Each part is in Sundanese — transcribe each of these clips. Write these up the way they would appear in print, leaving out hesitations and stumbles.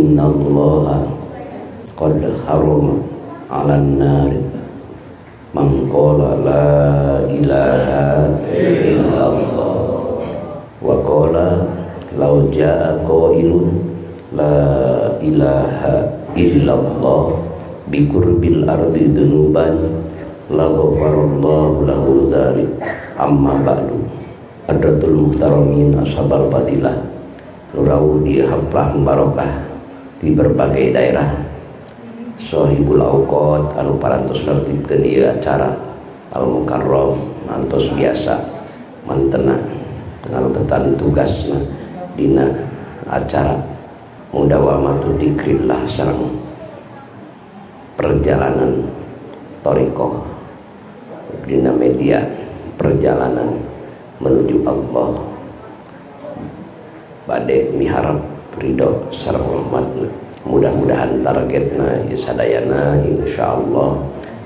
Innallaha qad harama 'alan nar man qala la ilaha illallah wa qala law jaa qailun la ilaha illallah bi qurbil ardi dunuban la ghafarallahu lahu dzalik. Amma ba'du. Hadratul muhtaramin ashabal fadilah nurawuh di haflah barokah di berbagai daerah, sohibul awqat anu parantos nertibkeun ieu acara al mukarram antos biasa mantena ngalebetan tugasna dina acara mudawamatu dikrillah sareng perjalanan thariqah dina media perjalanan menuju Allah bade miharap ridho sareng rahmatna. Mudah-mudahan targetna ieu sadayana insyaallah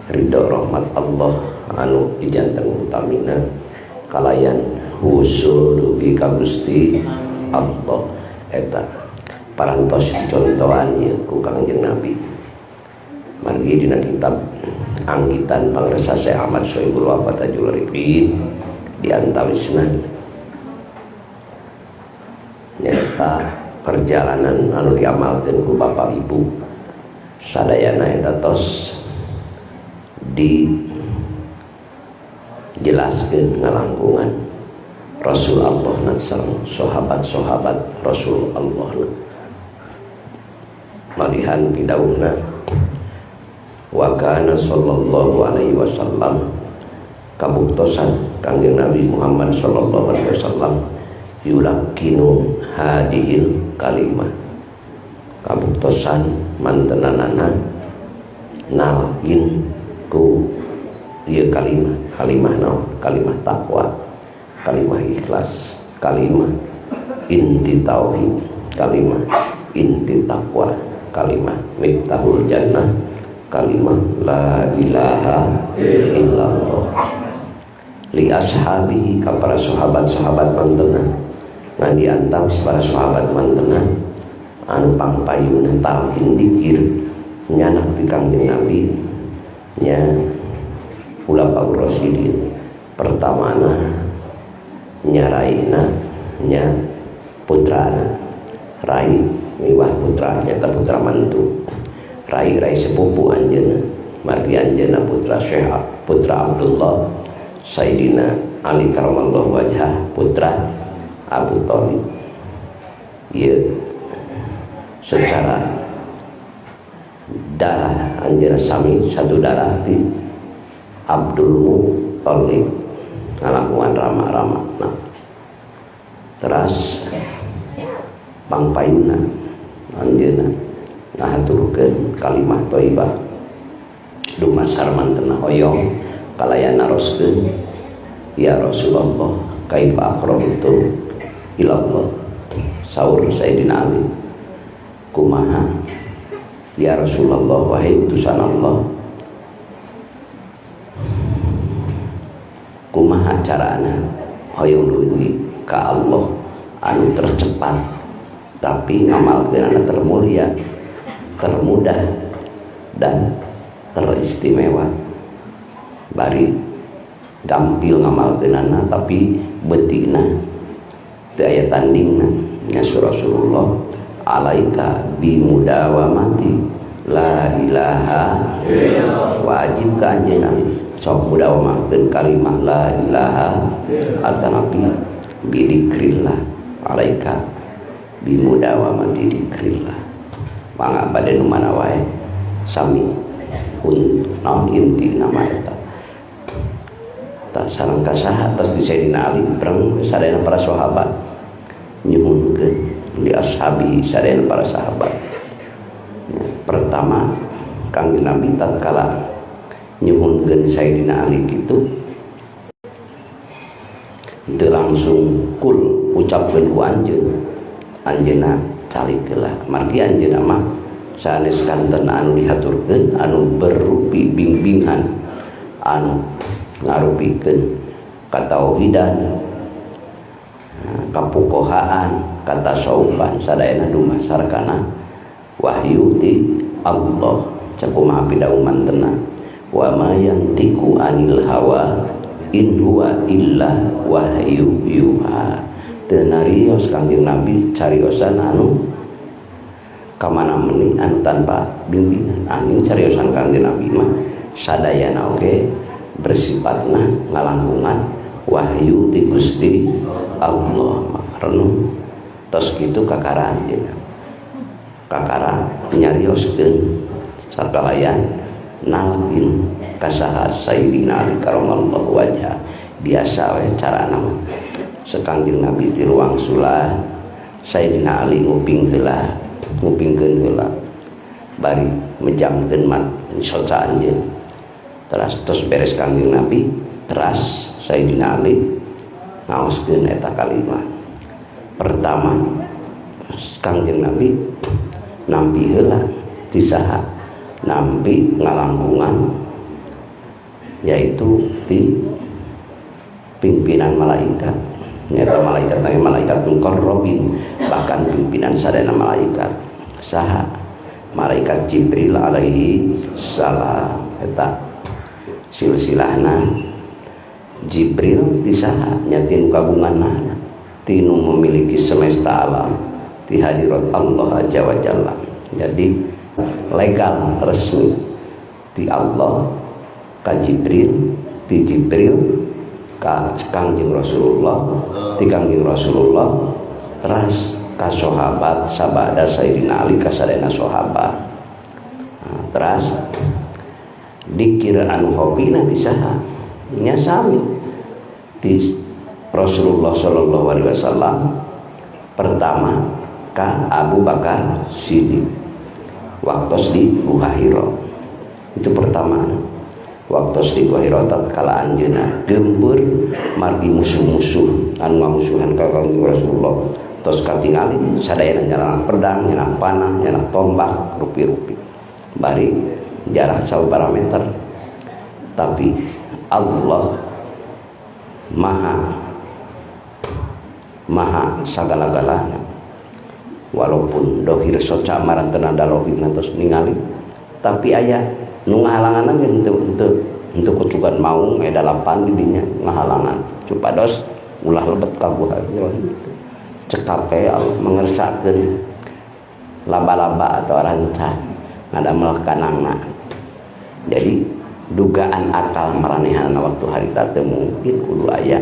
ridho rahmat Allah anu dijanten utamina kalayan husul dugi ka Gusti Allah. Eta parantos contohan ieu ku Kangjeng Nabi. Margi dina kitab anggitan Pangresa Syekh Ahmad Sohibul Wafa Tajul Arifin di antawisna nyaeta perjalanan anu diamalkeun ku bapak ibu sadayana eta tos dijelaskeun ngalangkungan Rasul Allah na sareng sahabat-sahabat Rasul Allah na. Malihan pidawuhna wa kana sallallahu alaihi wasallam kabuktosan Kangjeng Nabi Muhammad sallallahu alaihi wasallam yulakinu hadihil kalimah, kabuktosan mantenanana nalkin ku ieu kalimah, kalimah naon? Kalimah takwa, kalimah ikhlas, kalimah inti tauhid, kalimah inti takwa, kalimah miftahul jannah, kalimah la ilaha illallah. Li ashabihi ka para sahabat-sahabat mantena, ngan diantawis para sahabat mantena anu pangpayuna talqin dikir nyanak ti Kangjeng Nabi nya Khulafaur Rasyidin. Pertamana nya raina nya putrana, rai miwah putra nyata putra mantu, rai rai sepupu anjeunna, margi anjeunna putra Syekh putra Abdullah Sayyidina Ali karamallahu wajhah putra Abu Thalib. Ieu secara darah anjeunna sami satu darah ti Abdul Muthalib ngalakuan rama-rama. Nah, teras pangpayuna anjeunna ngahaturkeun kalimah thayyibah dumasar mantena hoyong kalayan naroskeun ya Rasulullah kaifa aqrabtu ilallah. Saur Sayyidina Ali, kumaha ya Rasulullah wahai utusan Allah, kumaha carana hoyong dugi ka Allah anu tercepat tapi ngamalkeunana termulia, termudah dan teristimewa. Bari gampil ngamalkeunana tapi beutina teu aya tandingna. Nya Rasulullah alaika bimudawamati la ilaha illallah. Wajib ka anjeunna sok mudawamahkeun kalimah la ilaha atanapi bidikrillah, alaika bimudawamati dikrillah. Mangga bade nu mana wae sami naon inti nama eta. Tak sareng ka saha tos di Sayyidina Ali bareng sadayana para sahabat nyuhunkeun li ashabi sadayana para sahabat. Ya, pertama Kangjeng Nabi tatkala nyuhunkeun Sayyidina Ali kitu teu langsung kul ucapkeun ku anjeun, anjeunna calik heula. Margi anjeunna mah sanes kanten anu dihaturkeun anu berupi bimbingan anu ngarupikeun katauhidan, kapukohaan, katasawufan sadayana dumasar kana Wahyu ti Allah cakumaha pidaung mantena wa ma yantiqu anil hawa in huwa illa wahyu yuha. Teu narios Kangjeng Nabi cariosan anu kamana meni anu tanpa bimbingan. Angin cariosan Kangjeng Nabi mah sadayana oge bersifatna ngalangkungan wahyu ti Gusti Allah. Renung tos kitu kakara anjeunna kakara nyarioskeun sakalayan nalkin kasaha Sayyidina Ali karamallahu wajha. Biasa we carana mah sekangjeng Nabi di ruang sulah Sayyidina Ali nguping heula ngupingkeun heula bari mejamkeun mat soca anjeun teras tos beres Kangjeng Nabi teras Sayyidina Ali ngaoskeun eta kalimah. Pertama Kangjeng Nabi nampi heula ti saha nampi ngalangkungan yaitu di pimpinan malaikat nyata malaikat lagi malaikat muqarrabin bahkan pimpinan sadayana malaikat saha malaikat Jibril alaihi salam. Eta silsilahna Jibril ti saha nya tinu kagunganna tinu memiliki semesta alam ti hadirat Allah azza wa jalla. Jadi legal resmi ti Allah ka Jibril, ti Jibril ka Kangjeng Rasulullah, ti Kangjeng Rasulullah teras ka sahabat sabada Sayyidina Ali ka sadayana sahabat. Nah, teras dikir anu hobina ti saha nya sami ti Rasulullah sallallahu alaihi wasallam pertama ka Abu Bakar Siddiq waktos di Gua Hira. Itu pertama waktos di Gua Hira tatkala anjeunna geumpeur margi musuh-musuh anu ngamusuhan ka Kangjeng Rasulullah tos katingali sadayana nyarang pedang, nyarang panah, nyarang tombak rupi-rupi bari jarak sabaraha meter tapi Allah maha maha sagala-galana. Walaupun dohir soca marantena dalohirna tos ningali tapi aya nu ngahalangan ge henteu kucukan maung aya dalapan di dinya ngahalangan cupados ulah lebet ka gua cekap we Allah mangersakeun laba-laba atau ranca ngadamel kanangna. Jadi dugaan akal maranehanna waktu harita teu mungkin kudu aya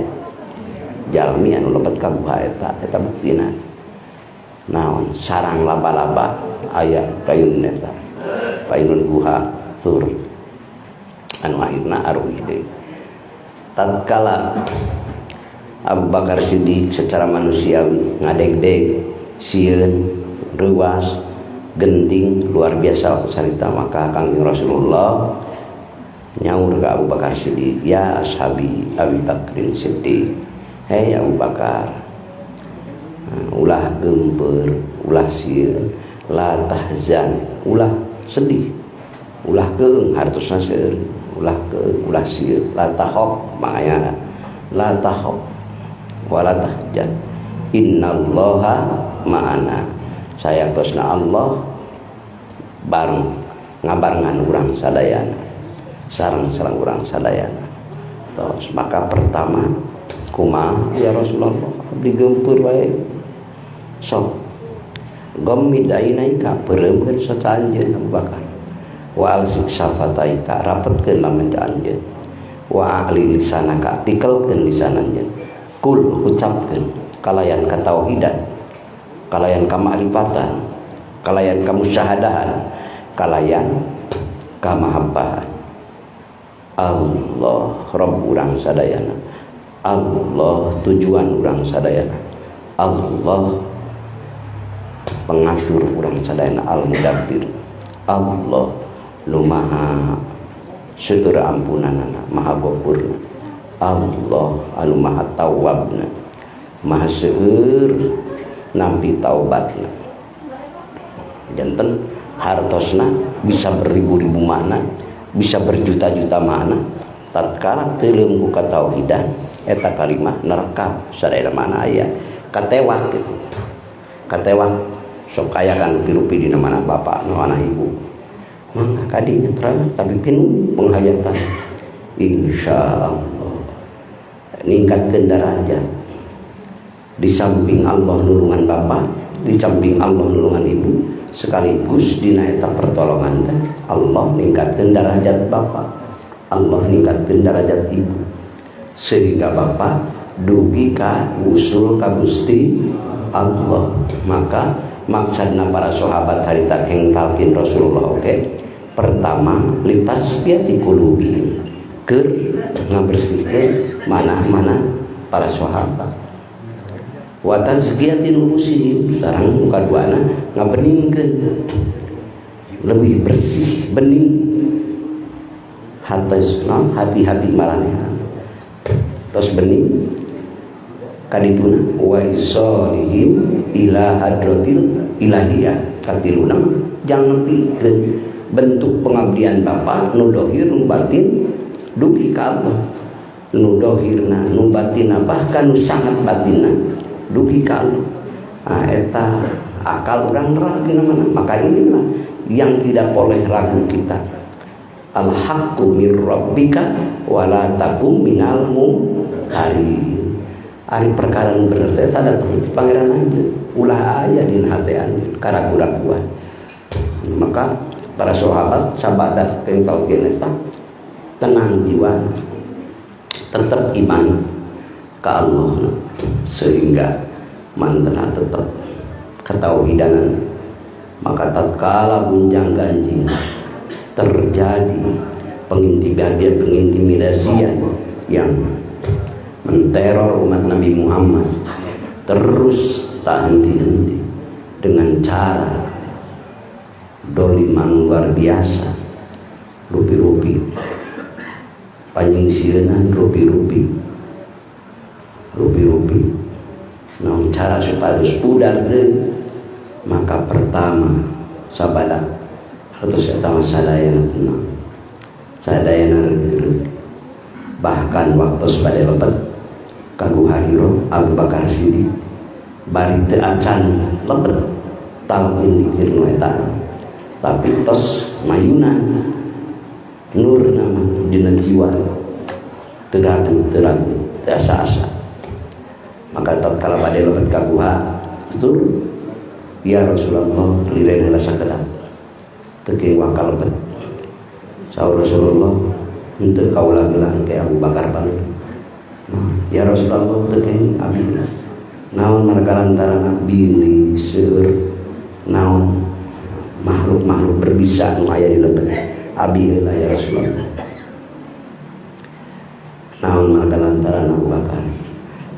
jalmi anu lebet ka gua eta eta buktina naon sarang laba-laba aya payun eta payun guha tur anu akhirna aruih deui. Tatkala Abu Bakar Siddiq secara manusiawi ngadegdeg sieun reuas genting luar biasa carita maka Kangjeng Rasulullah nyaur ka Abu Bakar Siddiq, ya ashabi Abi Bakrin Siddiq, hei Abu Bakar, ulah gempeur, ulah sieun, la tahzan, ulah sedih, ulah keung hartosna seueur, ulah keung, ulah sieun, la takhaf mangaya la takhaf wala tahzan, innallaha ma'ana. Sayaktosna Allah bareng ngabarengan urang sadayana, sareng-sareng urang sadayana. Tos maka pertama kumaha ya Rasulullah abdi geumpeur wae sok gomid ainaika peureumkeun soca anjeun Abu Bakar wa alsik safataika rapetkeun lamun anjeun wa a'li lisanaka tikelkeun lisan anjeun kul ucapkeun kalayan katauhidan kalayan kamakrifatan kalayan kamusyahadahan kalayan kamahabbahan. Allah Rabb urang sadayana, Allah tujuan urang sadayana, Allah pengatur urang sadayana, al-mudabbir, Allah nu maha seueur ampunanana, maha gofurna, Allah anu maha tawwabna, maha seueur nampi taubatna. Janten hartosna bisa beribu-ribu makna, bisa berjuta-juta makna. Tatkala teuleum ku katauhidan eta kalimah nerekam sadaya mana aya katewak gitu. Katewak Sok kaya kan rupi-rupi dina mana bapak, mana ibu. Mangga kadinya terang tapi penuh penghayatan. Insya Allah ningkatkeun darajat. Di samping Allah nulungan bapak, di samping Allah nulungan ibu, sekaligus dina eta pertolongan teh Allah ningkatkeun darajat bapak, Allah ningkatkeun darajat ibu, sehingga bapak dugi ka usul ka Gusti Allah. Maka maksudna para sahabat harita heng talqin Rasulullah oke. Pertama litasfiyati qulubihim, keur ngabersihkeun mana-mana para sahabat. Wa tazkiyati nufusihim, sareng nu kaduana ngabeningkeun lebih bersih bening hati Islam, hati-hati maranehna tos bening kadituna wa isalihim ila hadratil ilahiyah. Katiluna jangan nepikeun bentuk pengabdian bapak nu dohir nu batin dugi ka Allah, nu dohirna nu batinna bahkan nu sangat batinna dugi ka Allah. Nah, eta akal urang nerang dina mana. Maka inilah yang tidak boleh ragu kita. Al haqqu mir rabbika wala takum minal mumtarin. Ari perkara nu bener teh datang ti pangeran anjeun, ulah aya dina hate anjeun karagu-raguan. Maka para sahabat sabada keng talqin eta tenang jiwa, tetap iman ka Allah, sehingga mantena tetap ketauhidanan. Maka tatkala gunjang ganjing terjadi pengintimidasian yang menteror umat Nabi Muhammad terus tak henti-henti dengan cara doliman luar biasa, rupi-rupi panyingsieunan, rupi-rupi rupi-rupi naon cara supados pudar deui. Maka pertama sabada hartos eta mah sadayana tenang, sadayana reugreug. Bahkan waktu bade lebet ka Guha Hiro, Abu Bakar Siddiq bari teu acan lebet talqin dikir nu eta, tapi tos mayunan nur nama dina jiwa teu ragu, teu ragu, teu asa-asa. Maka tatkala bade lebet ka guha tur, ya Rasulullah liren heula sakedap teu kenging wakal lebet. Saur Rasulullah henteu kaula gelang ke Abu Bakar paling. Ya Rasulullah teu kenging abdi naon marga lantaran bilih seueur naon makhluk-makhluk berbisa nu aya di lebet abi heula ya Rasulullah. Naon marga lantaran Abu Bakar.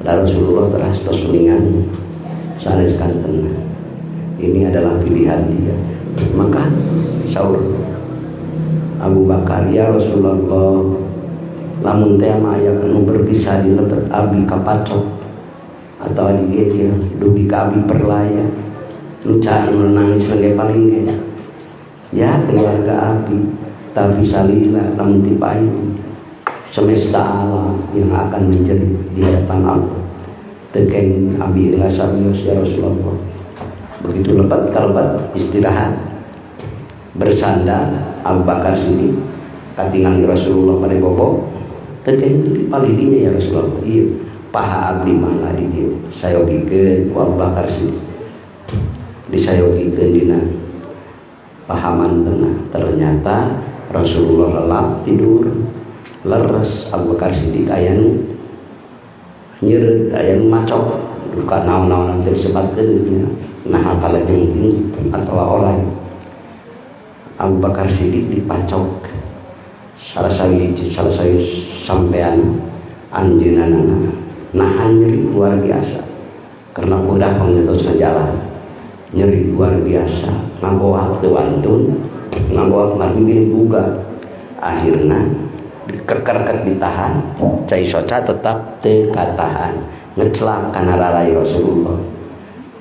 Lalu Rasulullah telah tos meningan sanes kanten. Ini adalah pilihan dia. Maka saur Abu Bakar, ya Rasulullah lamun teh mah aya nu berbisa di lebet abi kapacok atau digejer dugi ka abi perlaya nu cara nu nangis lagi paling ge ya keluarga abi tapi salila lamun ti payun semesta alam yang akan menjadi di hadapan Allah tekeng abi ngasabios ya Rasulullah. Begitu lebat kalbat istirahat bersandar Abu Bakar sini katingang Rasulullah pada bobo tekeng palidinya ya Rasulullah. Iya paha abdi mah di dieu sayogikeun ku Abu Bakar sini disayogikeun dina pahaman tengah. Ternyata Rasulullah lelap tidur leres. Abu Bakar Siddiq aya nu nyeureut aya nu macok duka naon-naon teu disebatkeun nah kalajeng atawa orai. Abu Bakar Siddiq dipacok salah sahiji salah sayu sampean anjeunna nahan nyeri luar biasa karena udah pangetos jalan nyeri luar biasa ngagoak teu wantun ngagoak margi bilih buga akhirna dikerkerket ditahan cai soca tetap teu katahan ngecelak kana rarai Rasulullah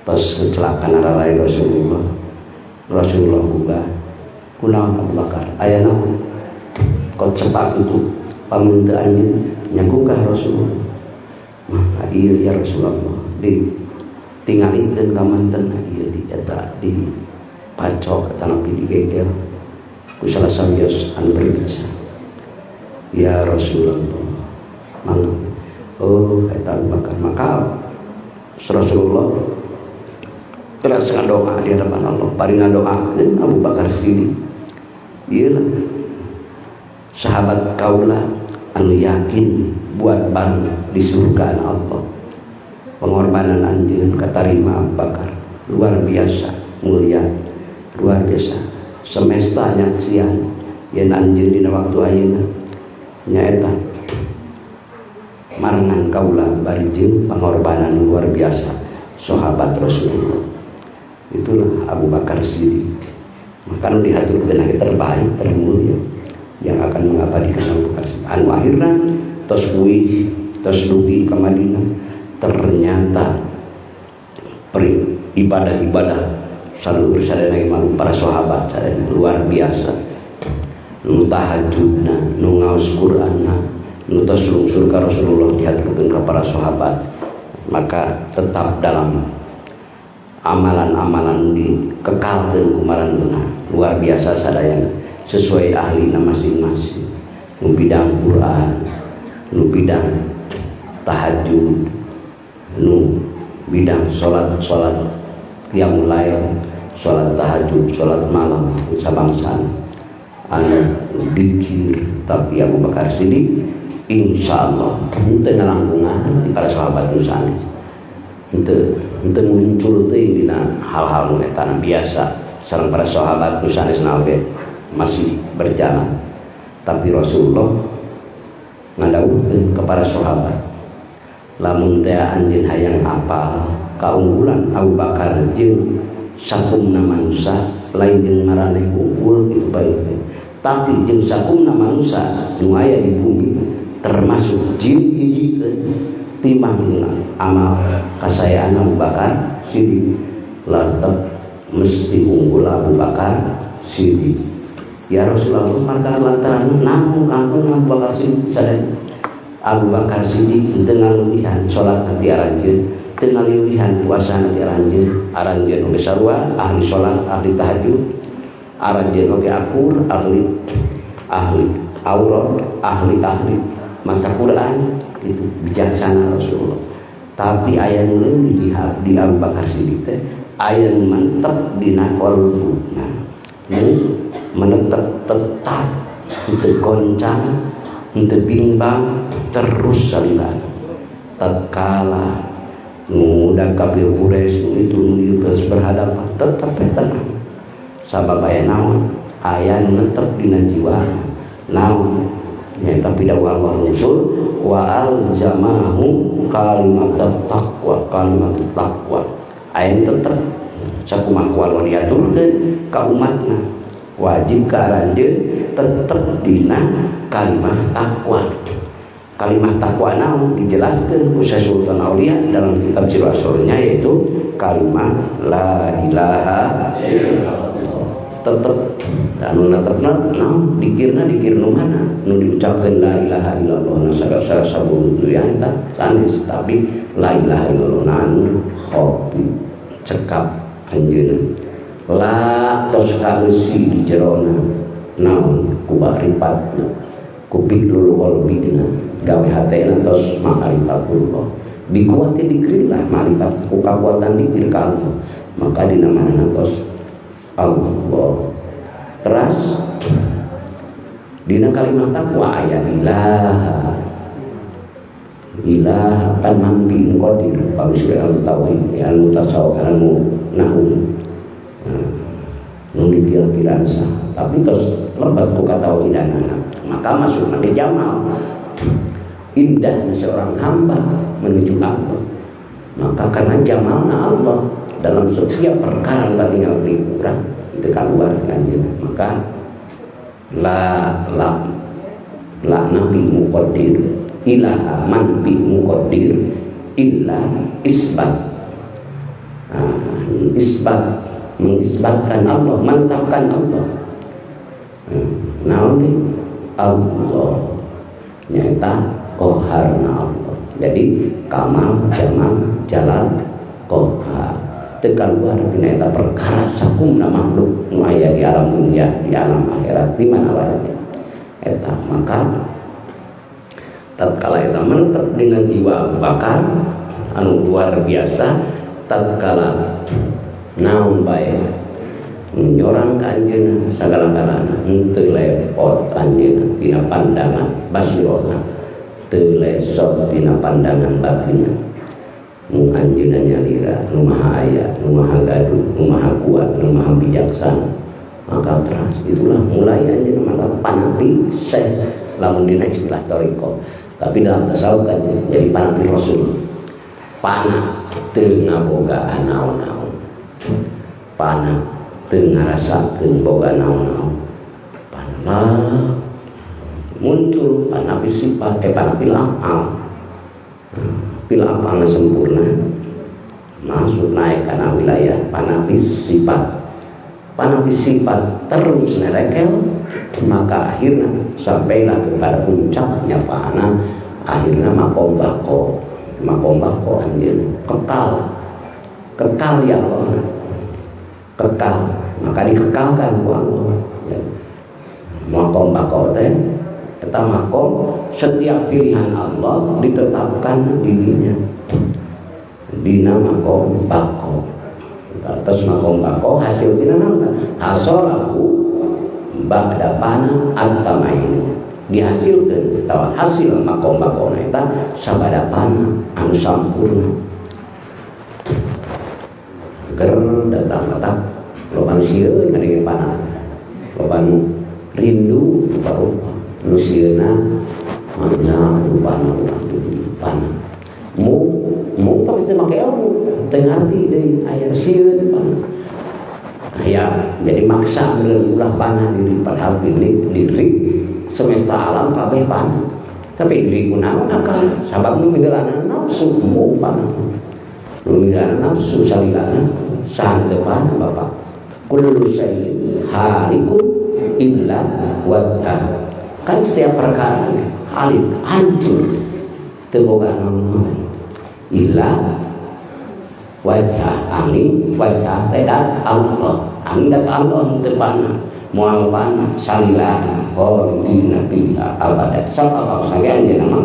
tos ngecelak kana rarai Rasulullah. Rasulullah buga kunaon Abu Bakar aya naon kok cepak itu pamun teu anjeun nyagugah Rasulullah. Maka iya ya Rasulullah di Tingalikeun ka mantenna ieu di eta di pacok atanapi digeger ku salah sawios anu berbisa. Ya Rasulullah mangga. Oh eta Abu Bakar. Maka Rasulullah terus ngadoa di hadapan Allah, bari ngadoakeun Abu Bakar Siddiq. Ieu sahabat kaula anu yakin buat bareng di surga Allah. Pengorbanan anjeun katarima Abu Bakar luar biasa mulia, luar biasa. Semesta nyaksian yen anjeun dina waktu ayeuna nyaeta marengan kaula bari jeung pengorbanan luar biasa sahabat Rasulullah. Itulah Abu Bakar Siddiq. Maka nu dihaturkeun terbaik, termulia yang akan mengabadikan Abu Bakar Siddiq. Anu akhirna tos uih, tos dugi ka Madinah, ternyata ibadah-ibadah saluhur sadayana malu para sahabat sadayana luar biasa. Nu tahajudna, nu ngaos Qur'anna, nu tos lungsur ka Rasulullah dihaturkeun ka para sahabat. Maka tetap dalam amalan-amalan dikekalkeun ku marantuna luar biasa sadayana sesuai ahlina masing-masing. Nu bidang Quran, nu bidang tahajud, nu bidang salat-salat qiyamul lail, salat tahajud, salat malam sabangsana anu dikir. Tapi Abu Bakar Siddiq insyaallah henteu ngalangkungan di para sahabat nu sanes, henteu muncul teh dina hal-hal nu eta biasa sareng para sahabat nu sanesna oge masih berjalan. Tapi Rasulullah ngadawuhkeun ka para sahabat, lamun teh anjeun hayang apal kaunggulan Abu Bakar jeung sakumna manusa, lain jeung maraneh unggul kitu bae, tapi jeung sakumna manusa nu aya di bumi termasuk jin hijikeun timang amal kasayaan Abu Bakar Siddiq. Latep mesti unggul Abu Bakar Siddiq. Ya Rasulullah, marga lantaran namun kampung Abu Bakar Siddiq sadaya. Abu Bakar Siddiq teu ngaleuwihan salat ti aranjeun, teu ngaleuwihan puasa ti aranjeun. Aranjeun oge sarua ahli salat, ahli tahajud, aranjeun oge akur, ahli aurat, ahli maca Quran, itu bijaksana Rasulullah. Tapi aya nu leuwih di Abu Bakar Siddiq teh aya nu mantep dina qalbuna, nu menetap tetap henteu goncang, henteu bimbang, terus salila. Tatkala nu udah kafir Quraisy itu nu terus berhadapan tetap tenang. Sabab aya naon? Aya nu netep dina jiwa naon? Nyaeta pidawuh Allah Rasul wa aljamahu kalimat taqwa, kalimat taqwa. Aya tetep sakumaha ku Allah diaturkeun ka umatna, wajib ka aranjeun tetep dina kalimat taqwa. Kalimat taqwa naon dijelaskeun ku Syekh Sultan Aulia dalam kitab Sirah Rasulnya, yaitu kalimat la ilaha illallah. Tetep anu netepna naon dikirna dikir nu mana nu diucapkeun la ilaha illallah na sagala sabun ya eta sanes, tapi la ilaha illallah anu khofi cekap anjeunna la tos kaeusi di jerona naon ku barifatna ku piklul qalbina gawe hatena tos ma'rifatullah dikuati dikirlah ma'rifat ku kakuatan dikir ka Allah, maka dina manana tos Allah. Teras dina kalimat taqwa aya ilaha ilaha kan mampi muqaddir pamisri al-tauhid al-mutasawwif al-nahum nu dikira-kira sah tapi terus lebat ku katauhidanana, maka masuk ke jamal indahnya seorang hamba menuju Allah. Maka karena jamalna Allah dalam setiap perkara tinggal kurang itu keluar kanjeng, maka la la la nabi muqaddir ilaha man bi muqaddir illa isbat. Nah, isbat mengisbatkan Allah, mantapkan Allah. Naon Allah nyata qaharna Allah. Jadi kamal, jamal, jalal, Koha teu kaluar tina eta perkara sakumna makhluk nu aya di alam dunia, di alam akhirat, di mana wae eta. Maka tatkala eta mentep dina jiwa Abu Bakar anu luar biasa, tatkala naon bae nyorang ka anjeunna sagala-galana henteu lepot anjeunna tina pandangan basirona, teu lesot tina pandangan batinna. Nu anjeunna nyalira nu maha aya, nu maha gaduh, nu maha kuat, nu maha bijaksana. Maka teras itulah mulai anjeunna maka panapi syekh lamun dina istilah thariqah, tapi dalam tasawuf kan jadi panapi rasul. Pana teu ngabogaan naon-naon, pana teu ngarasakeun boga naon-naon, pana muncul panapi sifat, panapi af'al. Pil af'al sempurna masuk naik karena wilayah panapi sifat. Panapi sifat terus nerekel, maka akhirnya sampailah kepada puncaknya pana, akhirnya makom bako. Makom bako anjeun kekal, kekal ya Allah, kekal. Maka dikekalkan ku Allah ya. Makom bako teh eta makom setiap pilihan Allah ditetapkan dirinya dina makom bako. Terus makom bako hasil tina naon? Hasolahu ba'da pana at-tamain, dihasilkan atawa hasil makom bako eta sabada pana anu sampurna. Ger datang datang loba nu sieun ngadengin pana, loba nu rindu rupa-rupa nu sieuna manya rupana urang pana mu mu tapi teu make ilmu teu ngarti deui aya sieun pana. Ya, jadi maksa ulah panah diri, padahal ini diri semesta alam kabeh panah. Tapi diri kunaon akal sabab nu migalana nafsu mu panah. Nu migalana nafsu salilana saha teu panah bapak. Kullu syai'in halikun illa wajhah. Kan setiap perkara halik hancur teu boga naon illa wajah angin wajah teh Allah angin dat Allah teu panah moal panah salilana khalidina fiha abada. Sabab sangge anjeunna mah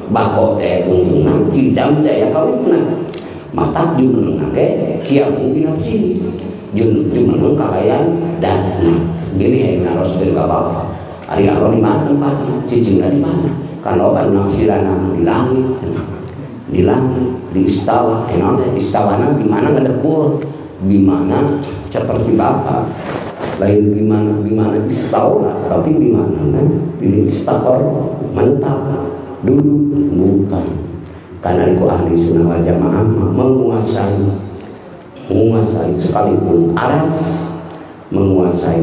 bako teh tungtungna kidam teh aya kawitna mata jumeneng ge kiamu binafsi jumeneng kalayan datna bilih aya naroskeun ka bapa ari Allah di mana tempatna cicingna di mana kan loba nafsirana di langit di langit di istawa enaon teh istawana di mana ngedekul di mana seperti bapa lain di mana di mana istawa tapi di mana kan di istaqor mantap duduk bukan karena ku ahli sunnah wal jamaah menguasai sekalipun aras menguasai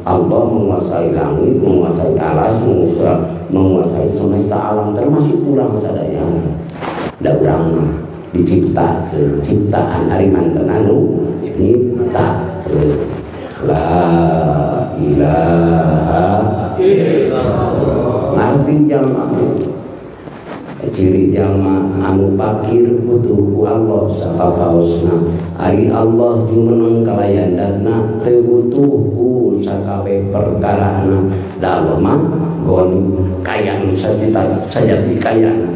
Allah, menguasai langit, menguasai aras, menguasai semesta alam termasuk urang sadayana. Da urang mah diciptakeun ciptaan ari manten anu nyiptakeun. La ilaha illallah. Ngarti jalma ciri jalma anu pakir butuh ku Allah sakapaosna. Ari Allah jumeneng kalayan datna teu butuh ku sakabeh perkarana. Da Allah mah goni kaya nu sajati kayana.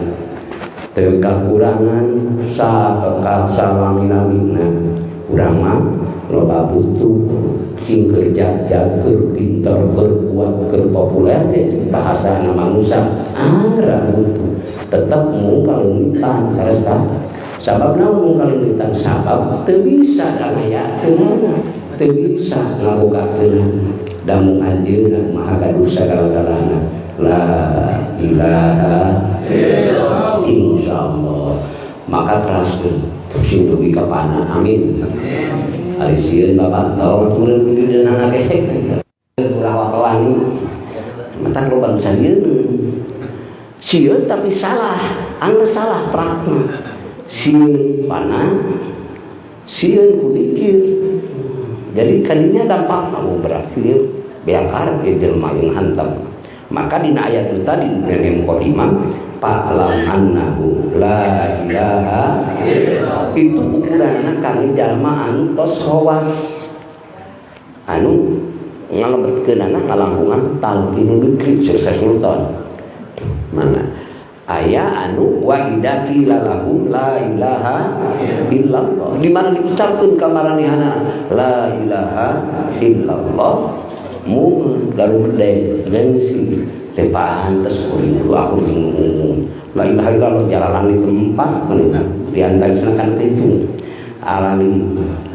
Teu kakurangan sakekal salami-lamina. Urang mah loba butuh sing keur jagjag, keur pinter, keur kuat, keur populer teh bahasana manusia ara butuh tetep mung kaleungitan sanes tah. Sabab naon mung kaleungitan? Sabab teu bisa ngayakeunana, teu bisa ngabogakeunana. Da mung anjeunna maha gaduh sagala-galana. La ilaha illallah. Insyaallah maka teraskeun sing dugi ka pana. Amin. Ari sieun bapak tong turun pidideunana ge ulah wakawani mentak loba nu sarieun sieun tapi salah angger salah prakna sieun pana sieun ku dikir jadi kadinya dampak oh berarti beakar ge jelema yang hantam Maka dina ayat itu tadi yang mukadimah fa'lam annahu la ilaha illallah itu ukuranna kangge jalma anu tos khawas anu ngalebetkeunana kalangkungan talqinul dzikri selesai sultan mana aya anu wa idza qila lahum la ilaha illallah di mana diucapkeun ka maranehana la ilaha illallah mun garumedeng gengsi teh pantes kuring aku bingung la ilaha illallah jaralan di tempat mana diantarisna kan itu alami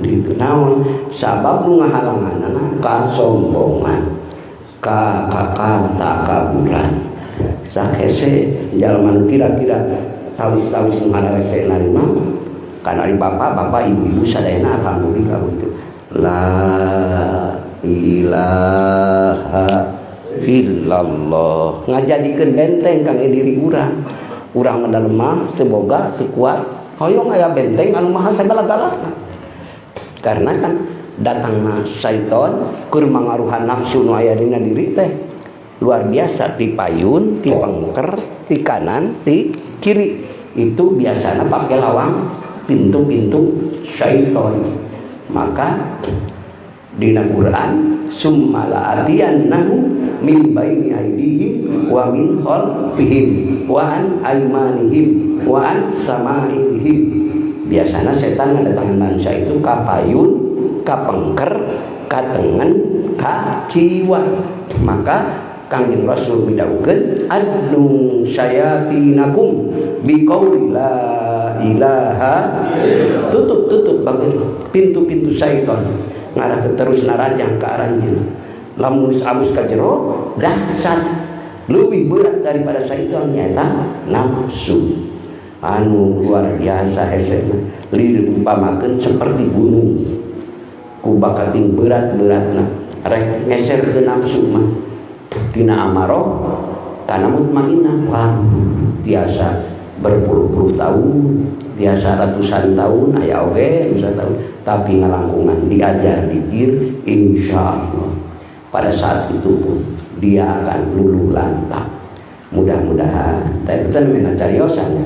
itu naon sabab nu ngahalanganana kasombongan ka takaburan sakese jalma nu kira-kira tawis-tawis nu hararese narima kana ari bapak-bapak ibu-ibu sadayana alhamdulillah gitu la ilaha illallah ngajadikeun benteng kangge diri urang urang mah lemah teu boga teu kuat hoyong aya benteng anu maha sagala-galana karena kan datangna syaiton keur mangaruhan nafsu nu aya dina diri teh luar biasa ti payun ti pengker ti kanan ti kiri itu biasana pakai lawang pintu-pintu syaiton. Maka dina Quran summa la'atiyannahum min baini aydihim wa min khalfihim wa an aymanihim wa an samaihim. Biasanya setan ngadatangan manusia itu ka payun, ka pengker, ka tengen, ka kiwa. Maka Kangjeng Rasul midawukeun adnu syayatinakum biqauli la ilaha. Tutup-tutup bageur pintu-pintu syaitan ngarah terus narajang ka aranjeun. Lamun geus abus ka jero dahsyat leuwih berat daripada syaitan nyaeta nafsu anu luar biasa hesena diumpamakeun seperti gunung ku bakating berat-beratna rek ngeser ke nafsu mah tina amaroh kana mutmainah. Wah tiasa berpuluh-puluh tahun tiasa ratusan tahun aya oge bisa tahun tapi ngalangkungan diajar dikir insyaallah pada saat itu pun dia akan luluh lantak. Mudah-mudahan tapi teh mena cariosan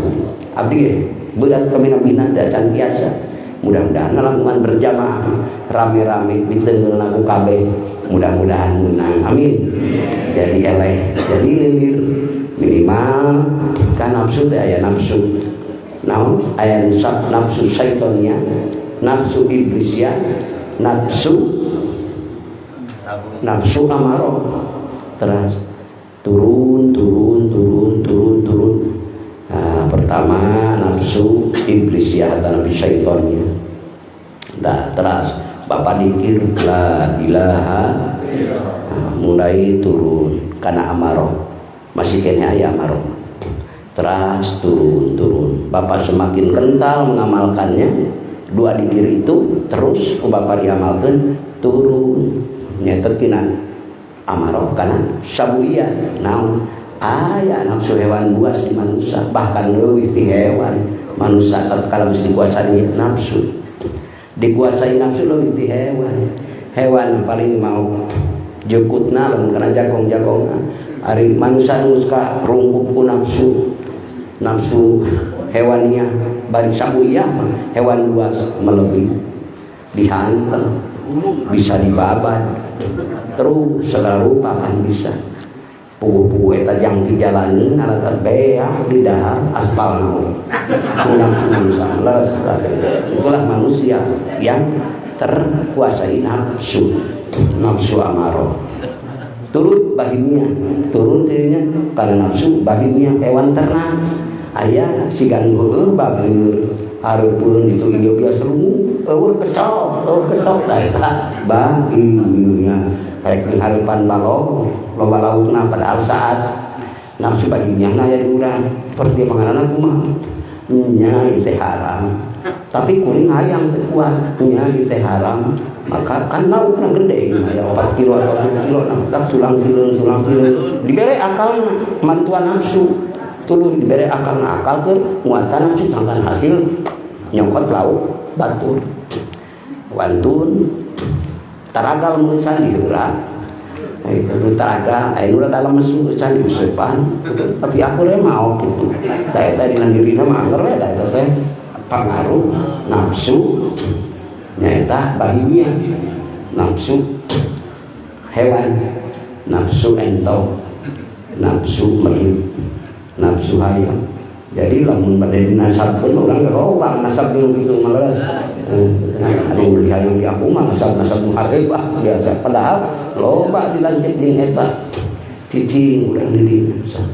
abdi berat kamina-mina da can tiasa. Mudah-mudahan ngalangkungan berjamaah rame-rame ditengeulna ku kabeh mudah-mudahan menang amin. Jadi eleh jadi lilir minimal kan nafsu teh aya nafsu naon aya nafsu syaitonnya nafsu iblisya nafsu nafsu amaroh terus turun turun turun turun turun. Nah, pertama nafsu iblisya atau nafsu syaitonnya. Nah, terus bapak dikir la ilaha nah, mulai turun karena amaroh masih kene aya amaroh terus turun turun bapak semakin kental mengamalkannya dua dikir itu terus ku bapak diamalkan turun nyata tina amaroh karena sabuia naon aya nafsu hewan buas di manusia bahkan leuwih ti hewan manusia tatkala geus dikuasai nafsu dikuasai nafsu leuwih ti hewan hewan paling mau jukutna lamun kana jagong-jagongna ari manusia nu suka rungkup ku nafsu nafsu hewaniah bari sabuia hewan buas melebihi dihantel bisa dibabat terus segala rupa kan bisa pugu-pugu eta jang di jalanan alat beak di dahar aspal nafsu manusia leres. Itulah manusia yang terkuasai nafsu nafsu amaroh turut bahimnya turun dirinya karena nafsu bahimnya hewan ternak aya sigan heueuh bageur hareupeun itu ieu biasa lungu eueuh kesok tah eta bahimnya rek hareupan balong loba laukna padahal saat nafsu bahimnya na aya di urang seperti panganan kumaha nya ieu teh haram tapi kuring hayang teu kuat nya ieu teh haram maka kan laukna gede aya 4 kilo atau 7 kilo nah tulang kileung dibere akalna mantuan nafsu tuluy dibere akalna akal keur muatan nafsu tangkan hasil nyokot lauk batur wantun taragal manusia diheura Itu taraga aya nu rada lemes can diusepan tapi aku re mau gitu. Tah eta dina dirina mah angger we da eta teh pangaruh nafsu nyaeta bahimia, nafsu hewan, nafsu entong, nafsu meri, nafsu hayam. Jadi lamun bade dinasabkeun urang gerobak nasab nu kitu mah leres. Anu di hayam di aku mah nasab-nasab nu hareup ah biasa. Padahal loba dilanjut jeung eta cicing urang di dinya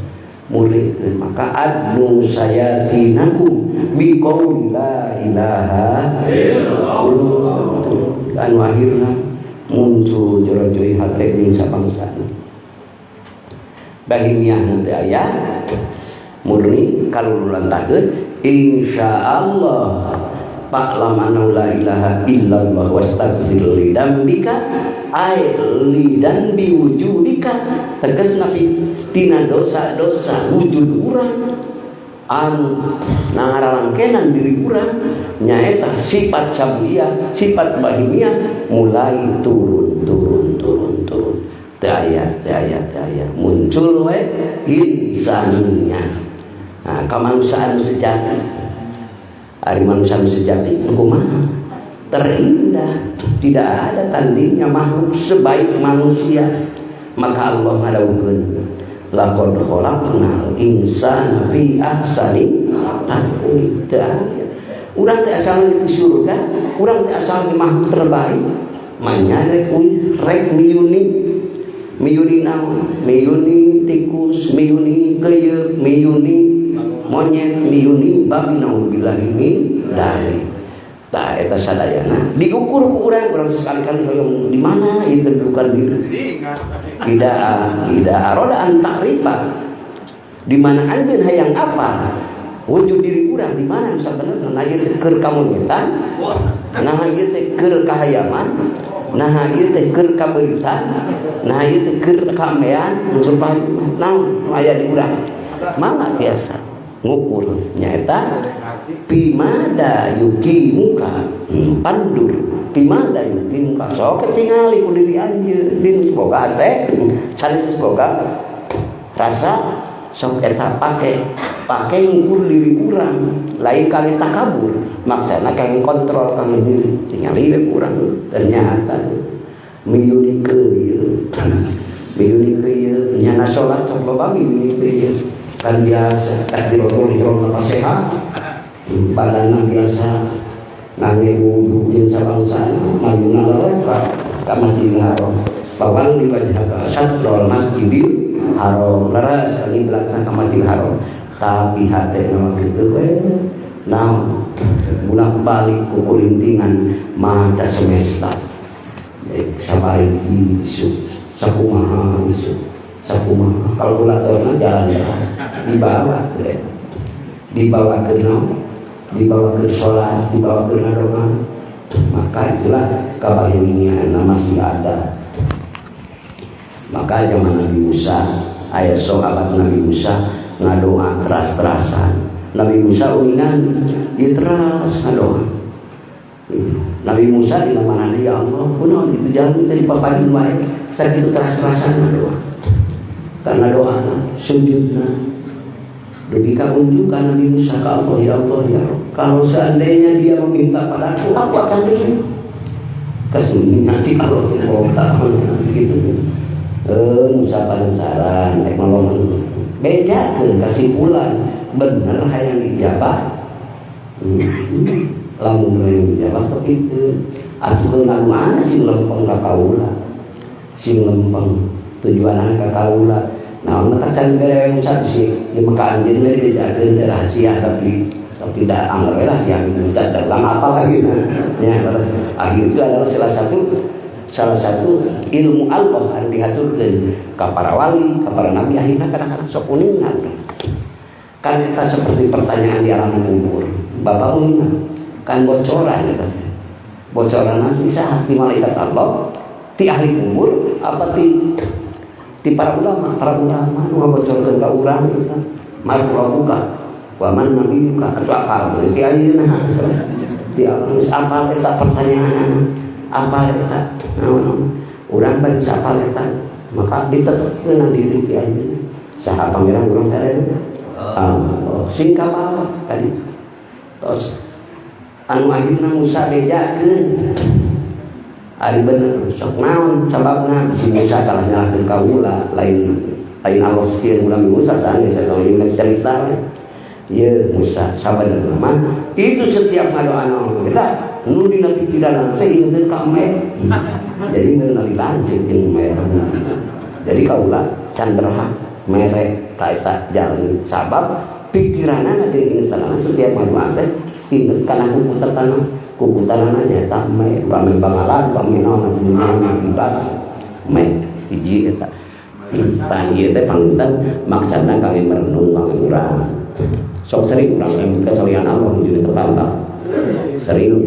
murid. Maka adnu sayatinakum bi qouli la ilaha illallah. Anu akhirna muncul jero-jero hate jeung sabangsana. Bahimiah nanti aya murni kalululan takeun insyaallah fa'lam annahu la ilaha illallah wastaghfir li dzambika ay li dzambi wujudika tegasna tina dosa-dosa wujud urang anu nangaralangkenan diri urang nyaeta sifat sabiyah sifat bahimiyah mulai turun turun turun turun teu aya teu aya teu aya muncul we insaniyah. Nah, kemanusiaan sejati. Ari manusia sejati kumaha? Terindah, tidak ada tandingnya makhluk sebaik manusia. Maka Allah ngadawuhkeun, laqad khalaqnal insana fi ahsani taqwim. Urang teh asalna di surga, urang teh asalna makhluk terbaik. Manya rek rek miyuni. Miyuni naon? Miyuni tikus, miyuni keuyeup, miyuni monyet, miyuni babi, naudzubillah min dzalik. Tah eta sadayana diukur ku urang, urang sekali-kali hoyong di mana ieu kedudukan diri. Tidak tidak aroda an ta'rifa. Di mana anjeun hayang apa? Wujud diri urang di mana sabenerna? Nah ieu teh keur kamonyetan, nah ieu teh keur kahayaman, nah ieu teh keur kabeulitan, nah ieu teh keur kamean, sumpah naon aya di urang. Mangga biasa ngukur nyaeta pimada yukimuka pandur pimada yukimuka sok ketingali ku diri anjeun din boga hate sanes boga rasa sok eta pake pake ngukur diri urang lain kali takabur maksana kangge kontrol kangge diri tingali we urang ternyata miyuni keuyeut miyuni keuyeut nyana salat sok loba miyuni keuyeut kan biasa takbiratul ihram sehat badanna biasa ngangge wudu jeung sabangsana mayuna leres ka Masjidil Haram bawang di wajah satrul Masjidil Haram leres kali belakang ka Masjidil Haram tapi hate mah kitu we naon bolak-balik kukulintingan mata semesta sabari isu sakumaha isu sakumaha kalkulatorna jalan-jalan dibawa ke dibawa ke naon dibawa ke sholat dibawa ke ngadoa maka itulah kabahimian masih ada. Maka zaman Nabi Musa ayat sahabat Nabi Musa ngadoa keras-kerasan. Nabi Musa uningan dia teras ngadoa. Nabi Musa di mana ya Allah kunaon itu jalan tadi papadin wae sakitu keras-kerasan ngadoa. Karena doa sujudna dugi ka unjukkan Nabi Musa ke Allah, ya Allah ya Rabb, kalau seandainya dia meminta padaku aku akan beri. Kasih nanti Allah subhanahu gitu. Musa penasaran rek ngomong bejakeun kesimpulan bener hayang diijabah. Lamun hayang diijabah sok kitu. Atuh keun mana sing lempeng ka kaula. Sing lempeng tujuanna ka kaula. Naon teh can bere Musa sih di Mekah anjeun we dibejakeun teh rahasia tapi tidak anggar we rahasia Musa da ulang apa lagi nya. Akhir itu adalah salah satu ilmu Allah anu dihaturkeun ka para wali, ka para nabi akhirna kadang-kadang sok uningan. Kan eta seperti pertanyaan di alam kubur. Bapak uningan kan bocoran eta. Bocoran nanti saha ti malaikat Allah, ti ahli kubur apa ti para ulama nu ngabocorkeun ka urang eta. Mal rabbuka wa man nabiyuka atuh apal ti ayeuna. Ti apal eta pertanyaan apa eta naon urang bari apal eta Maka ditetepkeun diri ti anjeunna. Saha pangeran urang sadaya? Allah. Sing kabawa tadi. Tos anu akhirna Musa bejakeun. Ari bener sok naon sababna si Musa kalah nyalahkeun kaula lain lain Allah sieun urang Musa sanes eta ieu cerita ye Musa sabenerna mah itu setiap ngadoa naon eta nu dina pikiran teh ingeun ka me jadi meunang lanceuk jeung me jadi kaula can berhak mere ka eta jalmi sabab pikiranana jeung ingetanana setiap ngadoa teh inget kana kukutanana kukutanana nyaeta me bame bangalan bame naon dunya bebas me hiji eta tah ieu teh panginten maksudna kangge merenung kangge urang sok sering urang emut ka salian Allah juga tepantah sering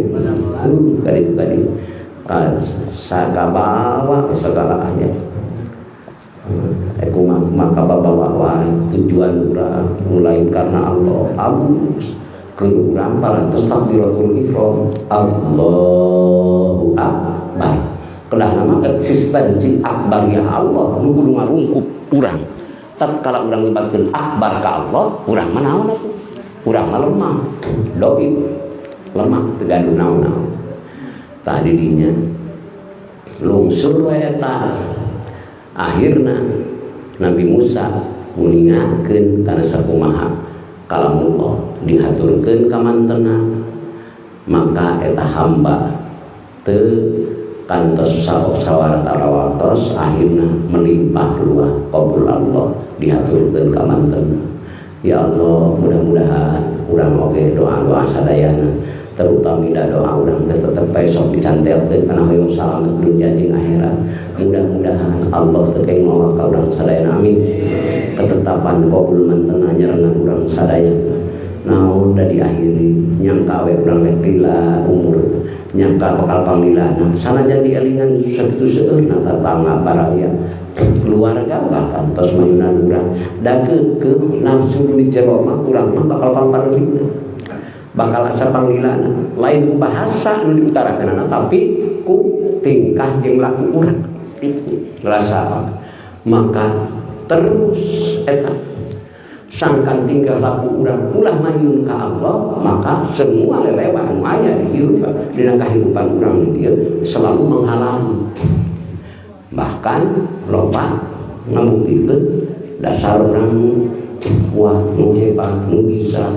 kali itu tadi sakabawa segala nya maka bawa wae tujuan urang mulai karena Allah alus ke urang parantos takbiratul ihram Allahu akbar kedah nama eksistensi akbar ya Allah nu kudu ngarungkup urang tatkala urang nyebatkeun akbar ka Allah urang mah naon atuh urang mah lemah doib lemah teu gaduh naon-naon tah di dinya lungsur we eta akhirna Nabi Musa nguningakeun kana sakumaha kalamullah dihaturkeun ka mantena maka eta hamba teu kantos sawaratara waktos akhirna melimpah ruah qabul Allah dihaturkeun ka mantena. Ya Allah mudah-mudahan urang oge doa-doa sadayana terutama doa urang teh tetep bae sok dicantelkeun kana hoyong salamet dunya jeung akhirat. Mudah-mudahan Allah teu kenging nolak ka urang sadayana amin. Ketetapan qabul mantena nyerengan urang sadayana. Naon da diakhiri nyangka we urang rek lila umur nyangka bakal panglilana sanajan dielingan sakitu seueurna tatangga baraya keluarga bahkan tos mayunan urang da keukeuh nafsu di jero mah urang mah bakal pangparlina bakal asa panglilana lain ku bahasa nu diutarakeunana tapi ku tingkah jeung laku urang itu rasa maka terus eta sangkan tingkah laku urang ulah mayun ka Allah maka semua lelewa anu aya di dieu dina kahirupan urang di dieu selalu menghalangi bahkan loba ngabuktikeun dasar urang wah nu hebat nu bisa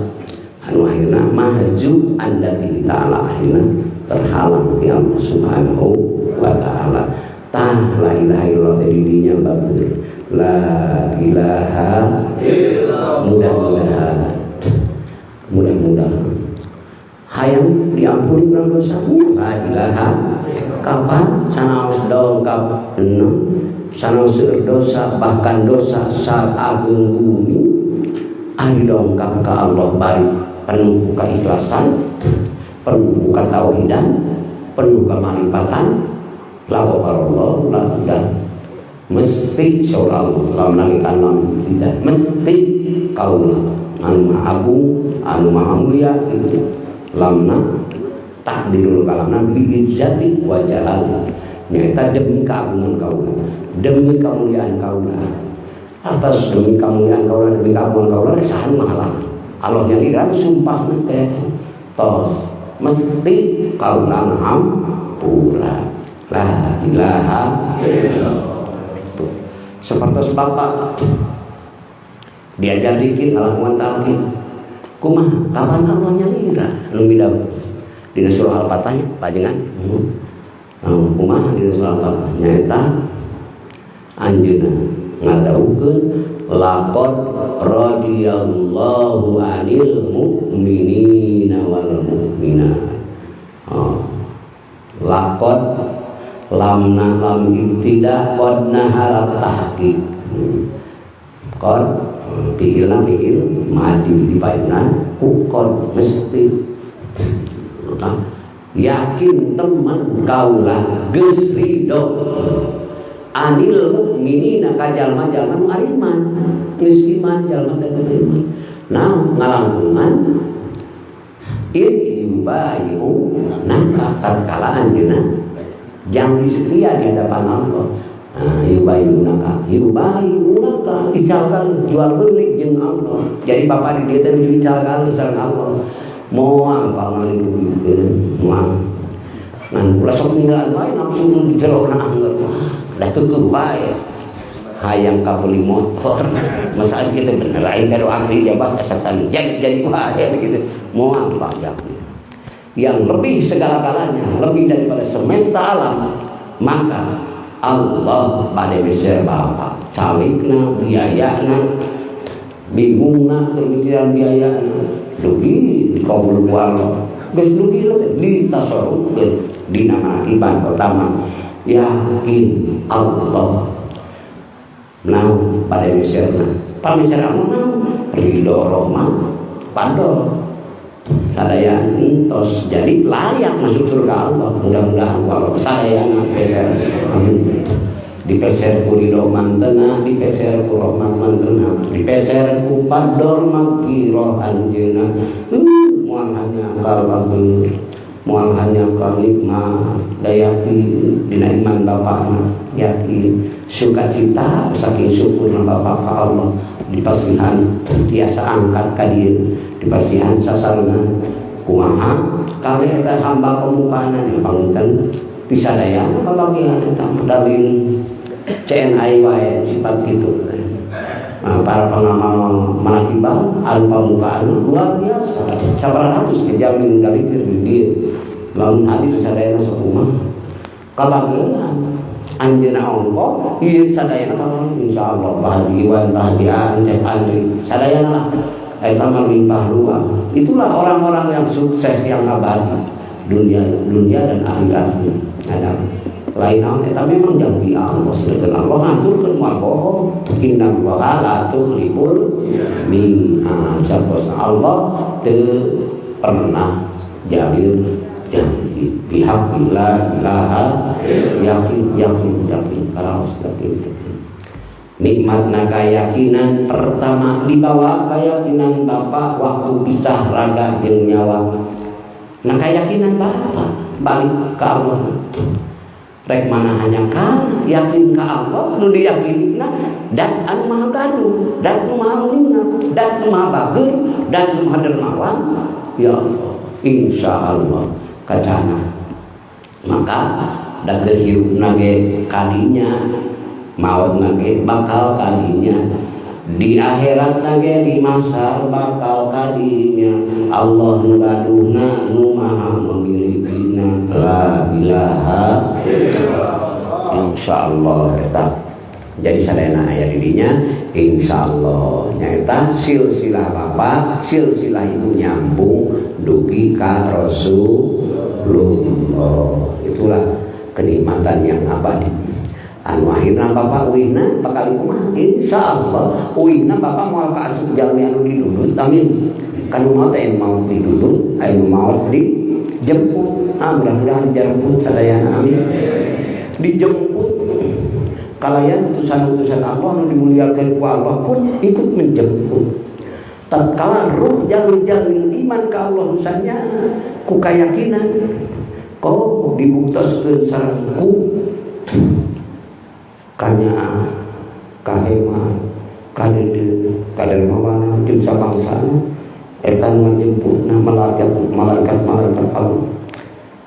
anu akhirna mahjub andati ta'ala akhirna terhalang ti Allah Subhanahu wa ta'ala. Tah la ilaha illallah teh di dinya bagus la ilaha illallah mudah-mudahan mudah-mudahan hayang diampuni urang dosa la ilaha kapan sanaos dongkap sanaos seueur dosa bahkan dosa saageng bumi ari dongkap ka Allah bari penuh keikhlasan penuh ketauhidan penuh kemarifatan la Allah la udah mesti seolah Allah menangkan lam tidak mesti kaula anu maha agung anu maha mulia gitu lamna takdirul kalamna bi izzati wa jalali nyaeta demi keagungan kaula demi kemuliaan kaula atas demi kemuliaan kaula demi keagungan kaula saha maha Allah yang dikira sumpah teh tos mesti kaula ngampura la ilaha illallah. Seperti bapak diajar dikit ngalakuan talqin kumaha kapan Allah nyalira anu midawuh dina surah Al-Fatihah panjenengan kumaha dina surah Al-Fatihah nyaeta anjeunna ngadawuhkeun laqad radiyallahu anil mu'minina wal mu'minat. Oh. Laqad lamna lam ibtida qadna harap tahqiq qad fi'ilna fi'il madi dipayuna ku qad mesti yakin teman kaulah geus ridho anil mukminina ka jalma-jalma nu ariman geus iman jalma teh iman nah ngalangkungan id yubayu nangka tatkala anjeunna janji setia di hadapan Allah. Nah, yubayunaka, yubayunaka ical jual beli jeung Allah. Jadi bapak di dieu teh nuju ical sareng Allah. Moal pangan dugikeun, moal. Ngan ulah sok ninggalan wae nafsu nu di jero na angger. Da keukeuh wae. Hayang kabeli motor. Masa kita bener aing ka doa ijabah asasan jadi wae gitu. Moal Pak yakin. Yang lebih segala-galanya, lebih daripada semesta alam, maka Allah pada meser bapak calikna biayana bingungna kemikiran biayana dugi dikabul ku Allah geus dugi teh ditasarufkeun dina manakiban pertama yakin Allah naon pada meserna pameser Allah naon ridho rahmat pandol sadaya entos jadi layak masuk surga Allah. Mudah-mudahan kalau sadayana peser dipeser ku ridho mantena, dipeser ku rahmat mantena, dipeser ku pador makirah anjeunna. Moal hanya akal bagus, moal hanya akal nikmat, da yakin dina iman bapakna, yakin sukacita saking syukurna bapak ka Allah dipasihan tiasa angkat ka dieu, dipasihan sasarengan kumaha kali eta hamba pemukana yang panginten tisadayana kabagian eta dalil CNI wae sifat kitu. Nah, para pengamal manakiban anu pamukaan luar biasa sabaraha ratus jalmi dalil di dieu lamun hadir sadayana sok kumaha kabagian anjeunna Allah ieu sadayana insyaallah bahagian bahagiaan cek Andri sadayana lah eta mah limpah ruah. Itulah orang-orang yang sukses yang abadi dunia dunia dan akhiratnya. Ada lain naon eta memang janji Allah sedangkan Allah ngaturkeun moal bohong. Innallaha la tukhliful mi'ad. Allah teu pernah jalir janji. Bihaq la ilaha yakin yakin yakin karaos yakin. Nikmatna keyakinan pertama dibawa keyakinan bapak waktu pisah raga jeung nyawa. Nah keyakinan bapak balik ke Allah. Rek mana hanya kan yakin ke Allah nu diyakinina dan anu maha gaduh, dan nu maha uninga, dan nu maha bager, dan nu maha dermawan. Ya Allah, insyaallah kacana. Maka dager hirupna ge kadinya, maut nage bakal kadinya, di akhirat nage di mahsyar bakal kadinya. Allah nu gaduhna nu maha memilikina. La ilaha illallah. Insyaallah eta. Jadi sadayana aya di dinya insyaallah nyaeta silsilah bapak silsilah ibu nyambung dugi ka Rasulullah. Itulah kenikmatan yang abadi. Anu akhirna bapak uihna bakal kumaha insyaallah uihna bapak moal kaasup jalmi anu didudut amin. Kan mau teh mau didudut anu mau dijemput. Ah mudah-mudahan dijemput sadayana amin. Dijemput kalayan utusan-utusan Allah anu dimuliakeun ku Allah pun ikut menjemput. Tatkala ruh jalmi-jalmi iman ka Allah misalnya ku kayakinan kok dibuktoskeun sareng ku kanya kahema kadede kadermawana jeung sabangsana eta nu ngajemputna malaikat malaikat malaikat Allah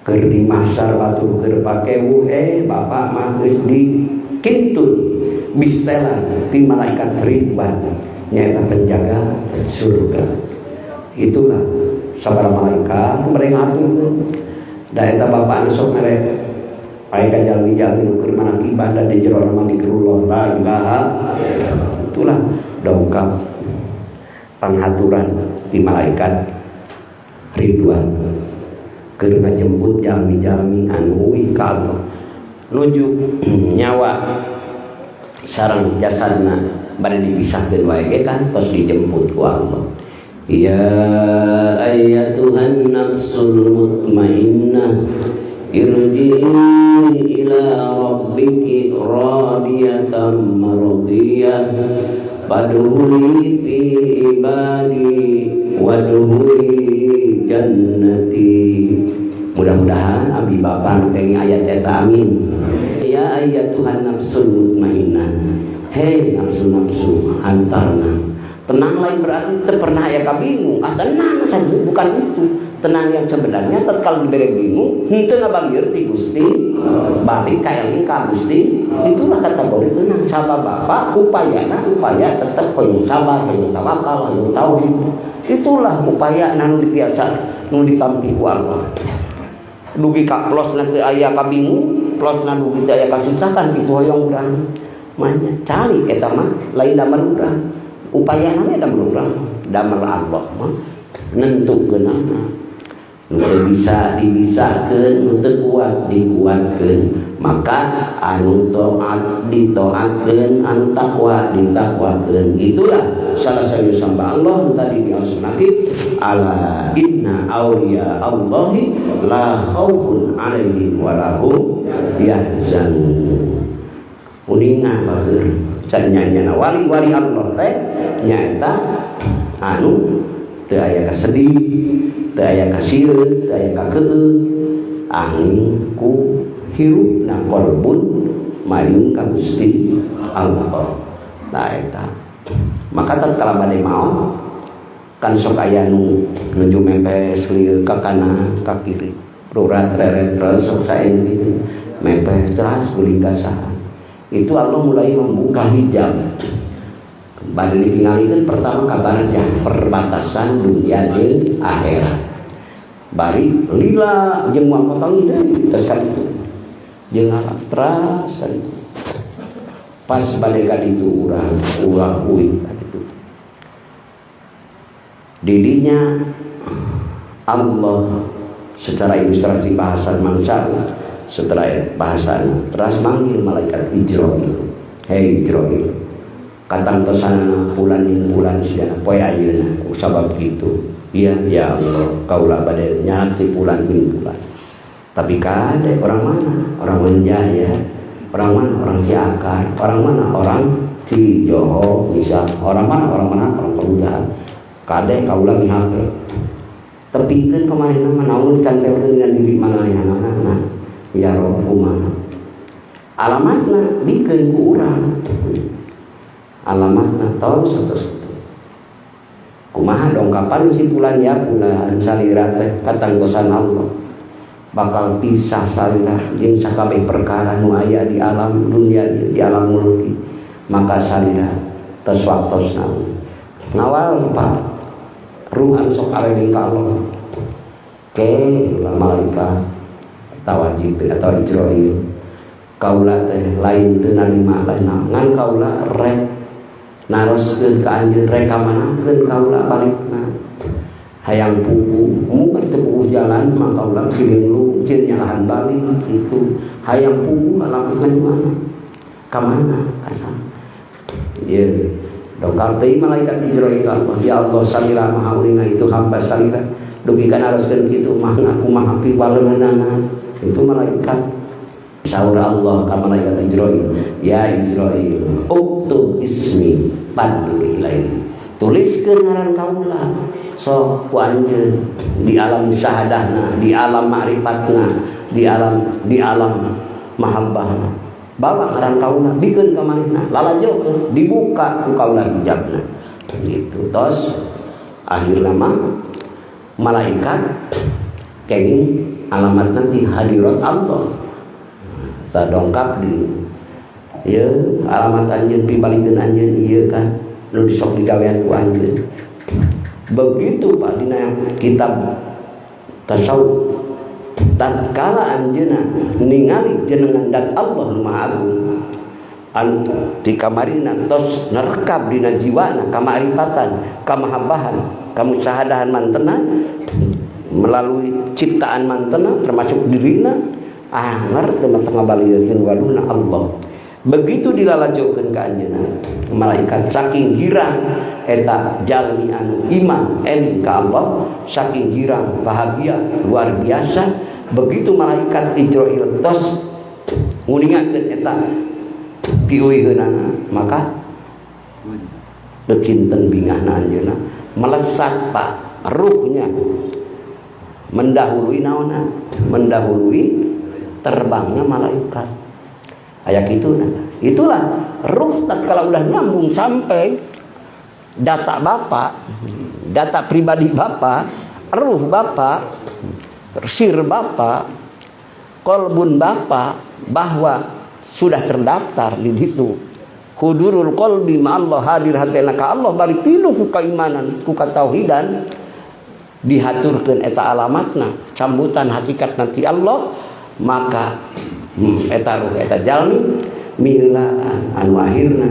keur di mahsyar batur keur pakewu bapak mah geus dikintun bistelan ti malaikat Ridwan nyaeta penjaga surga. Itulah sabaraha malaikat mereka ngaturkeun da eta bapak sok mere aya ka jalmi-jalmi nu keur manakiban da di jero mah dikrullah la ilaha. Itulah dongkap panghaturan di malaikat Ridwan keur ngajemput jalmi-jalmi anu uih ka Allah nuju nyawa sareng jasadna bade dipisahkeun wae ge kan tos dijemput ku Allah. Ya ayyatuhan nafsul mutmainnah irji'i ila rabbiki radiyatan mardiyah fadkhuli fi ibadi wadkhuli jannati. Mudah-mudahan abdi bapak nu pengen ayat eta amin. Ya ayyatuhan nafsul mutmainnah. Hei nafsu-nafsu antarna. Tenang lain berarti teu pernah aya kabingung. Ah tenang saja, bukan itu. Tenang yang sebenarnya tatkala diberi bingung, henteu ngabalir ti Gusti, balik ka eling ka Gusti. Itulah kategori tenang. Sabab bapak upayana upaya tetep hoyong sabar, hoyong tawakal, hoyong tauhid. Itulah upaya nu dibiasa nu ditampi ku Allah. Dugi ka plosna teu aya kabingung, plosna dugi teu aya kasusahan kitu hoyong urang. Manya calik eta mah lain damel urang. Upayana we damel urang, damel Allah mah nentukeunana. Nu teu bisa dibisakeun, nu teu kuat dikuatkeun. Maka anu taat ditaatkeun, anu takwa ditakwakeun. Itulah salah satu samba Allah tadi diasunaki ala inna auliya Allahi la khaufun alaihim wa lahum yahzanun. Uninga bager sanyanya wali-wali Allah teh nyaeta anu teu aya kasedih, teu aya kasieun, teu aya kakeueut, angin ku hirupna kolbun mayung ka Gusti Allah. Nah eta. Maka tatkala bade maot kan sok aya nu nuju mepes lieur ka kanan ka kiri. Rurat reret terus sok saen gitu. Mepes teras guling gasahan. Itu Allah mulai membuka hijab. Bade ditingalikeun pertama ka barjah, perbatasan dunia jeung akhirat. Bari lila jeung moal papanggih deui terus ka ditu. Jeung alam teras itu. Pas bade ka ditu urang ulah uih ka ditu. Didinya Allah secara ilustrasi bahasa manusia setelah bahasa teras manggil malaikat Ijroil. Hei Ijroil, katang tosana bulan yang bulan sia poe ayeuna ku sabab kitu. Iya ya Allah, kaula bade nyalat si bulan bin bulan. Tapi kade orang mana? Orang Menjaya, orang mana? Orang Ciakar, orang mana? Orang Cijoho misal, orang mana? Orang mana? Orang Pemudahan. Kade kaula mihape. Tepikeun ka manehna mah naon dicantelkeun dina diri manehna. Ya Rob kumaha alamatna bikeun ku urang, alamatna tos terus kumaha dongkapan si bulan ya bulan salira teh katangtosan Allah bakal pisah salira jeung sakabeh perkara nu aya di alam dunia di alam muluki. Maka salira tos waktosna ngawal Pak ruhan sok areling ka Allah ke malaikat tawajib atau Ijroil kaula teh lain teu narima lain ngan kaula rek naroskeun ka anjeun rek ka manakeun kaula balikna hayang pugu mun teu pugu jalan mah kaula siling lu jeung nyalahan balik kitu hayang pugu alamatna di mana ka mana asal ieu dongkal deui malaikat Ijroil ya Allah salira maha uninga itu hamba salira dugi ka naroskeun kitu mah ngaku maha piwaleunana. Itu malaikat. Saur Allah ka malaikat Ijroil, ya Ijroil, uktub ismi pandur ilaihi. Tuliskeun ngaran kaula sok ku anjeun di alam syahadahna, di alam ma'rifatna, di alam mahabbahna. Bawa ngaran kaula bikeun ka manehna, lalajokeun, dibuka ku kaula hijabna. Gitu. Tos akhirna mah malaikat kenging alamat nanti hadirat Allah. Tak dongkap di ieu alamat anjeun pibalikeun anjeun ieu kan nu disok digawean ku anjeun. Begitu Pak dina kitab tasawuf tatkala anjeunna ningali jenengan dan Allah nu Maha Agung anu di kamarina tos nerekap dina jiwana kamaripatan kamahabbahan kamusahadahan mantena melalui ciptaan mantena termasuk dirina anger teu tengah balieun waduhna Allah. Begitu dilalajokeun ka anjeunna malaikat saking girang eta jalmi anu iman eling ka Allah, saking girang bahagia luar biasa. Begitu malaikat Ijroil tos nguningakeun eta piuiheunana, maka bekinten bingahna anjeunna melesat Pak ruhnya mendahului naona, mendahului terbangnya malaikat. Aya kitu nah. Itulah ruh tatkala udah nyambung sampai data bapak, data pribadi bapak, ruh bapak, sir bapak, kolbun bapak, bahwa sudah terdaftar di situ. Hudurul qalbi ma Allah, hadir hatena ka Allah bari pinuh ku keimanan, ku katauhidan, dihaturkeun eta alamatna, sambutan hakikat nanti Allah, maka eta ruh eta jalmi milaan anu akhirna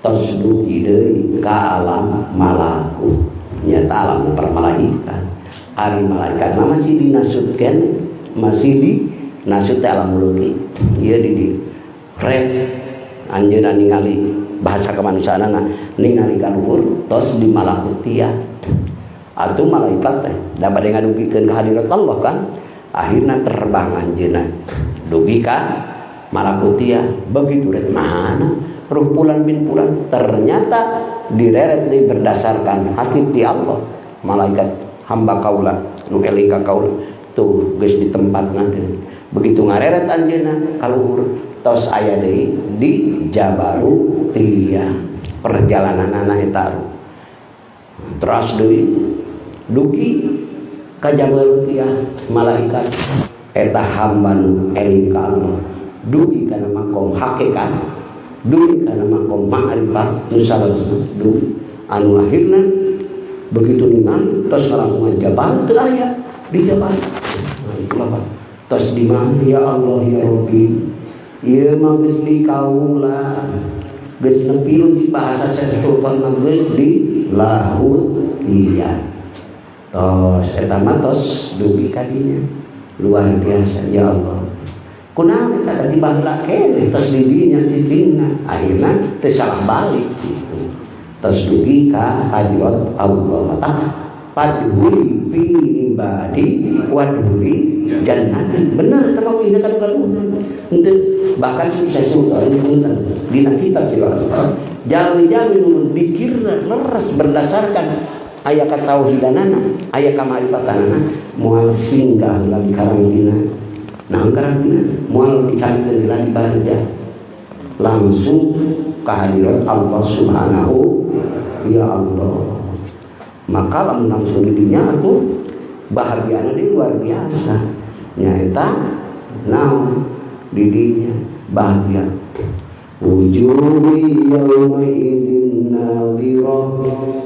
tos dugi deui ka alam malakut, nyata alam permalaikat. Ari malaikat mah masih dinasutkeun, masih di nasut teh alam muluki. Ieu di red anjeunna ningali bahasa kemanusiaanana ningali ka luhur tos di malakutiyah. Atuh malaikat teh da bade ngadugikeun ka hadirat Allah kan, akhirna terbang anjeunna dugi ka malakutiyah. Begitu red mana ruh pulan bin pulan ternyata direret deui berdasarkan hati ti Allah. Malaikat hamba kaula nu eling ka kaula tuh geus di tempatna. Begitu ngareret anjeunna ka luhur tos aya deui di Jabarutiyah perjalananana eta teras deui dugi ka Jabarutiyah malaikat eta hamba nu eling ka Allah dugi kana makom hakikat dugi kana makom ma'rifat nu salasna dugi anu akhirna begitu ningali tos ngalangkungan jabal teu aya di jabal. Nah, itulah Pak. Tos di mana ya Allah ya Rabbi ieu mah geus di kaula geus nepi di bahasa Sultan mah geus di lahut iya. Tos eta mah tos dugi ka dinya luar biasa ya Allah. Kunaon eta tadi baheula keneh tos di dinya cicingna akhirna teu salah balik gitu. Tos dugi ka hadirat Allah tah padhuli fi ibadi wadhuli jannati. Bener teh mah dina kan galuhna. Henteu bahkan sukses sultan punten dina kitab sirah. Jalmi-jalmi nu dikirna leres berdasarkan aya katauhidanana, aya kamarifatanana moal singgah lagi karantina. Nah karantina moal dicarikeun lagi barja. Langsung kehadirat Allah Subhanahu ya Allah. Maka lamun langsung di dinya atuh bahagiana deui luar biasa. Nyaeta naon di dinya bahagia. Wujuhi yauma idzin nadhira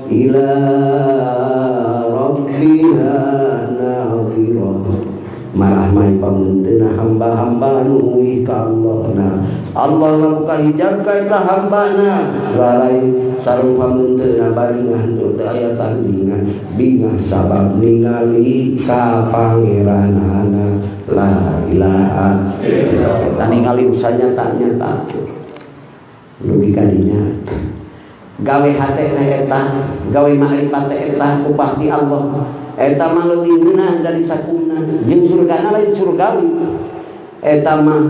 ila rabbiha nadhira. Marah mai pamunteuna hamba-hamba nu uih ka Allah. Nah, Allah ngabuka hijab ka eta hambana lalai sareng pamunteuna baringah nu teu aya tandingan bingah sabab ningali ka pangeranana la ilaha illallah. Eta ningali usaha nyata-nyata logika dinya gawe hate teh eta gawe makrifat teh eta upah ti Allah eta mah leuwih ngeunah dari sakumna jeung surgana lain surgawi eta mah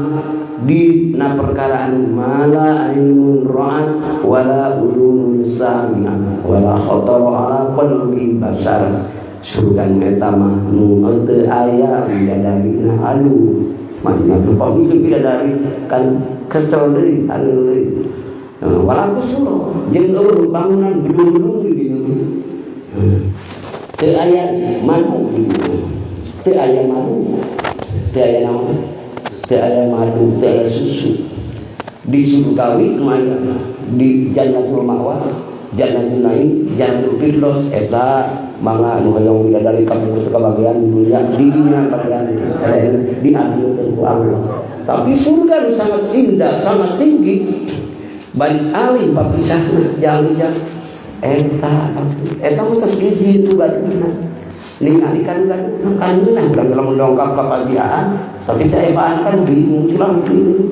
dina perkara anu mala ainun ra'at wala udunun sami'at wala khatara ala qalbi basar. Surga eta mah nu teu aya bidadarina aduh mah nya teu pamikeun bidadari kan kesel deui anu deui wala kusuro jeung eueuh bangunan gedung-gedung di dieu teu aya madu teu aya madu teu aya naon teu aya madu teu aya susu di surgawi nu aya di Jannatul Ma'wa Jannatul Naim Jannatul Firdaus eta mangga nu hoyong bidadari kampung teu kabagian dunya di dinya bagian diadilkeun ku Allah. Tapi surga nu sangat indah sangat tinggi bari alih papisahna jauh-jauh eta eta mah tos hiji tu baduna ningali kan kangeunah urang lamun dongkap ka pagiaan tapi teh aya kan bingung urang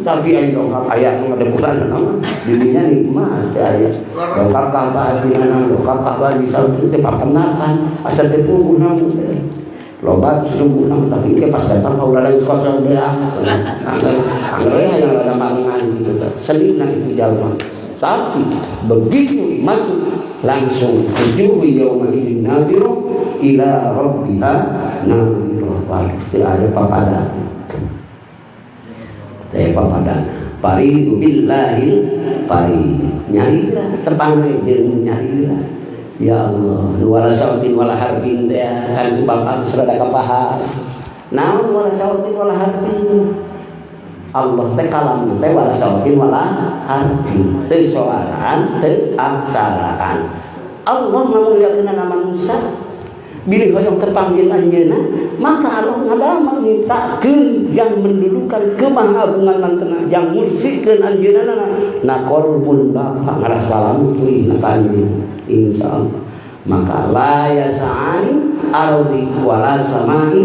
tapi aya dongkap aya nu ngadepuran mah di dinya nikmat teh aya dongkap ka bahagiana dongkap ka bahagia sautu teh papenakan asa teh puguh teh loba sungguh tapi ke pas datang ka ulah lain kosong deh angger hayang rada mangan gitu teh selina itu jalma. Tapi begitu masuk langsung wujuhu yauma idzin nadhira ila rabbiha nadhira. Pasti ada papada. Teh papadana pari billahil pari nyalira tepang jeung nyalira. Ya Allah, wala sautin wala harbin teh kan ku bapak rada kapaham. Naon wala sautin wala harbin? Allah teh kalam teh wala sautin wala harbin, teu soaraan teu aksaraan. Allah ngamuliakeun nama manusia bilih hoyong terpanggil anjeunna, maka Allah ngadamel nyiptakeun yang mendudukan kemahagungan mantena, yang mursikeun anjeunna na qalbun bapa ngaras salam pulih ka anjeunna insyaallah. Maka la yas'ani ardi wala samai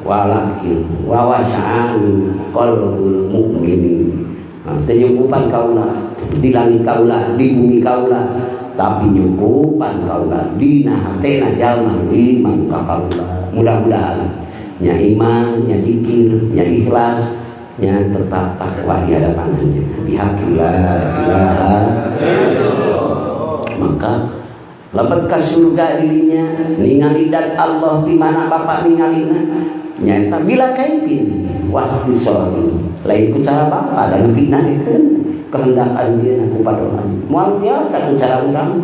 walakin wa wasa'ani qalbul mukminin. Nah, teu nyukupan kaula di langit kaula, di bumi kaula, tapi nyukupan kaula dina hatena jalma iman ka kaula. Mudah-mudahan nya iman, nya zikir, nya ikhlas, nya tetap takwa di hadapan anjeunna. Bihaqillah ilaha illallah. Maka lebet ka surga dirinya ningali dat Allah di mana bapak ningalina nyaeta bila kaifin wahdi sholat lain ku cara bapak dan pina itu kehendak anjeunna ku padoan moal biasa ku cara urang,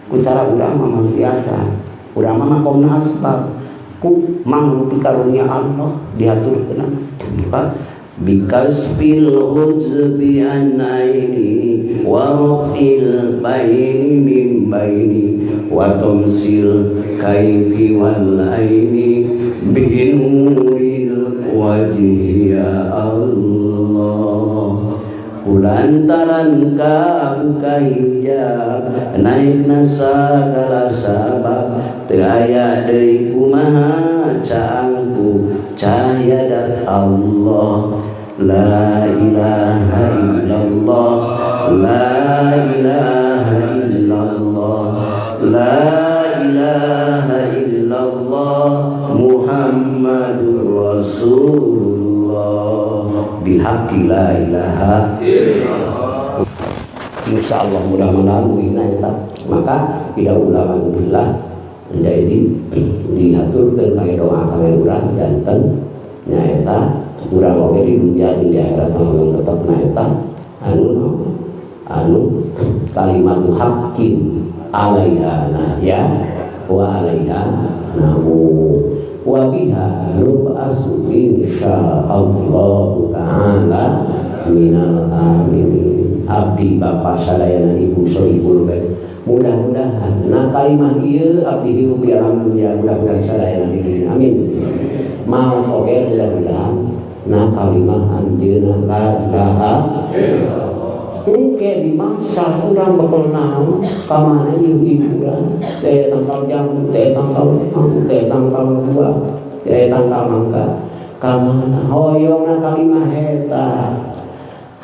ku cara urang mah moal biasa. Urang mah makomna asbab ku mangrupi karunia Allah diaturkeun maka bikasbil hujbi an aini wa rafil baini min baini wa tumsil kaifi wal aini binuril wajhi ya Allah. Kulantaran kabuka hijab naikna sagala sabab teu aya deui kumaha caangku cahaya dat Allah. La ilaha illallah, la ilaha illallah, la ilaha illallah Muhammadur Rasulullah. Bihaqi la ilaha illallah. Insyaallah mudah-mudahan muina eta. Maka tidak ulama billah menjadi diaturkeun kangge doa kangge urang janten nyaeta urang oge di dunia jeung di akhirat mah tetep nyaeta anu anu kalimat haqqin alaiha nahya wa alaiha namu wa biha nub'asu insyaallah ta'ala minal aminin. Abdi bapa sadayana ibu sohibul bait mudah-mudahan na kalimah ieu abdi hirup di alam dunia mudah-mudahan sadayana di dunia amin. Maut oge mudah-mudahan na kalimah anjeunna la ilaha illallah. Engke di masa kurang bekal naon ka mana ieu hiburan teh tangkal jambu, teh tangkal mangga, teh tangkal buah, teh tangkal mangga ka mana hoyongna kalimah eta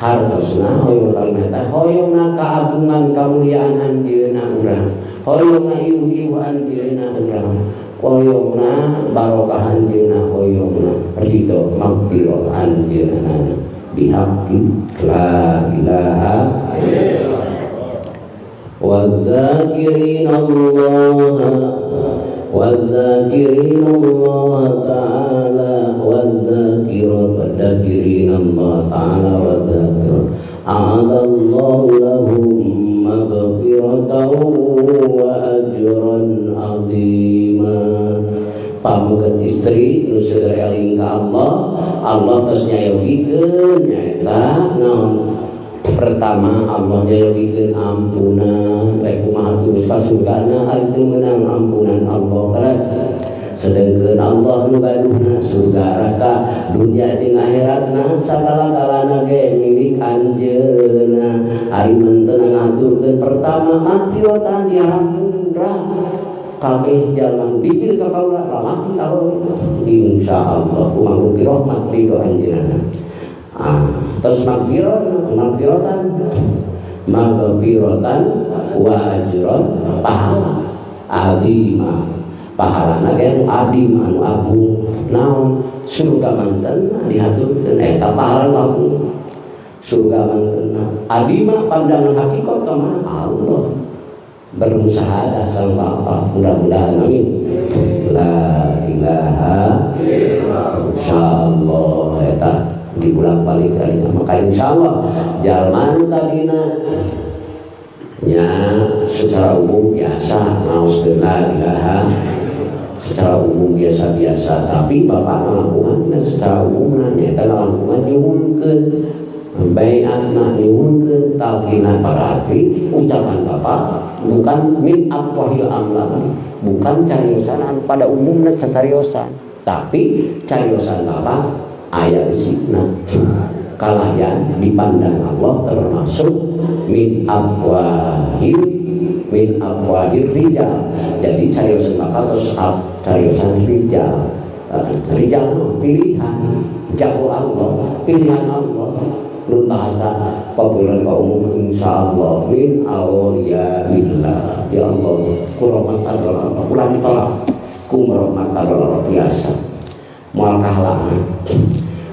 hartosna hoyong kalimah eta hoyongna kaagungan kamuliaan anjeunna urang, hoyongna ieu-ieu anjeunna urang, hoyongna barokah anjeunna, hoyongna ridho magfirah anjeunna. Bihaqqi la ilaha illallah. Wadzakirin Allah wadzakirin Allah ta'ala wadzakirat wadzakirin Allah ta'ala wadzakirat a'adallahu lahum maghfiratan wa ajran 'azima. Pamugat istri nu seueur eling ka Allah, Allah tos nyayogikeun nyaeta naon? Pertama Allah nyayogikeun ampunan, rek kumaha terus ka surgana ari teu meunang ampunan Allah keras. Sedengkeun Allah nu gaduhna surga raka dunia jeung akhiratna sagala-galana ge milik anjeunna. Ari mun teu ngaturkeun pertama magfiratan dihampura kabeh jalan dikir ka kaula lalaki awewe insyaallah kumaha rahmat ridho anjeunna. Terus magfiratan magfiratan wa ajran pahala azima pahalana ge anu adim anu agung naon surga manten dihaturkeun eta pahala agung surga manten adima pandangan hakikat mah Allah bermusahadah sama bapak mudah-mudahan amin. La ilaha illallah. Insyaallah eta Dibolak-balik kalinya. Maka insyaallah jalma nu tadina nya secara umum biasa ngaoskeun la ilaha secara umum biasa-biasa, tapi bapak ngalangkungan secara umum nyaeta ngalangkungan nyuhunkeun baiatna nyuhunkeun talqina, berarti ucapan bapak bukan min afwahil amlak, bukan cariosan anu pada umumna cariosan, tapi cariosan bapak aya bisina kalayan dipandang Allah termasuk min afwahil rijal. Jadi cariosan bakal terus cariosan rijal. Rijal pilihan jago Allah, pilihan Allah. Nun bahasa populer ka umum insyaallah min awliyaillah. Ya Allah, ku rahmat Allah, ulah ditolak. Ku rahmat Allah biasa. Moal kahalangan.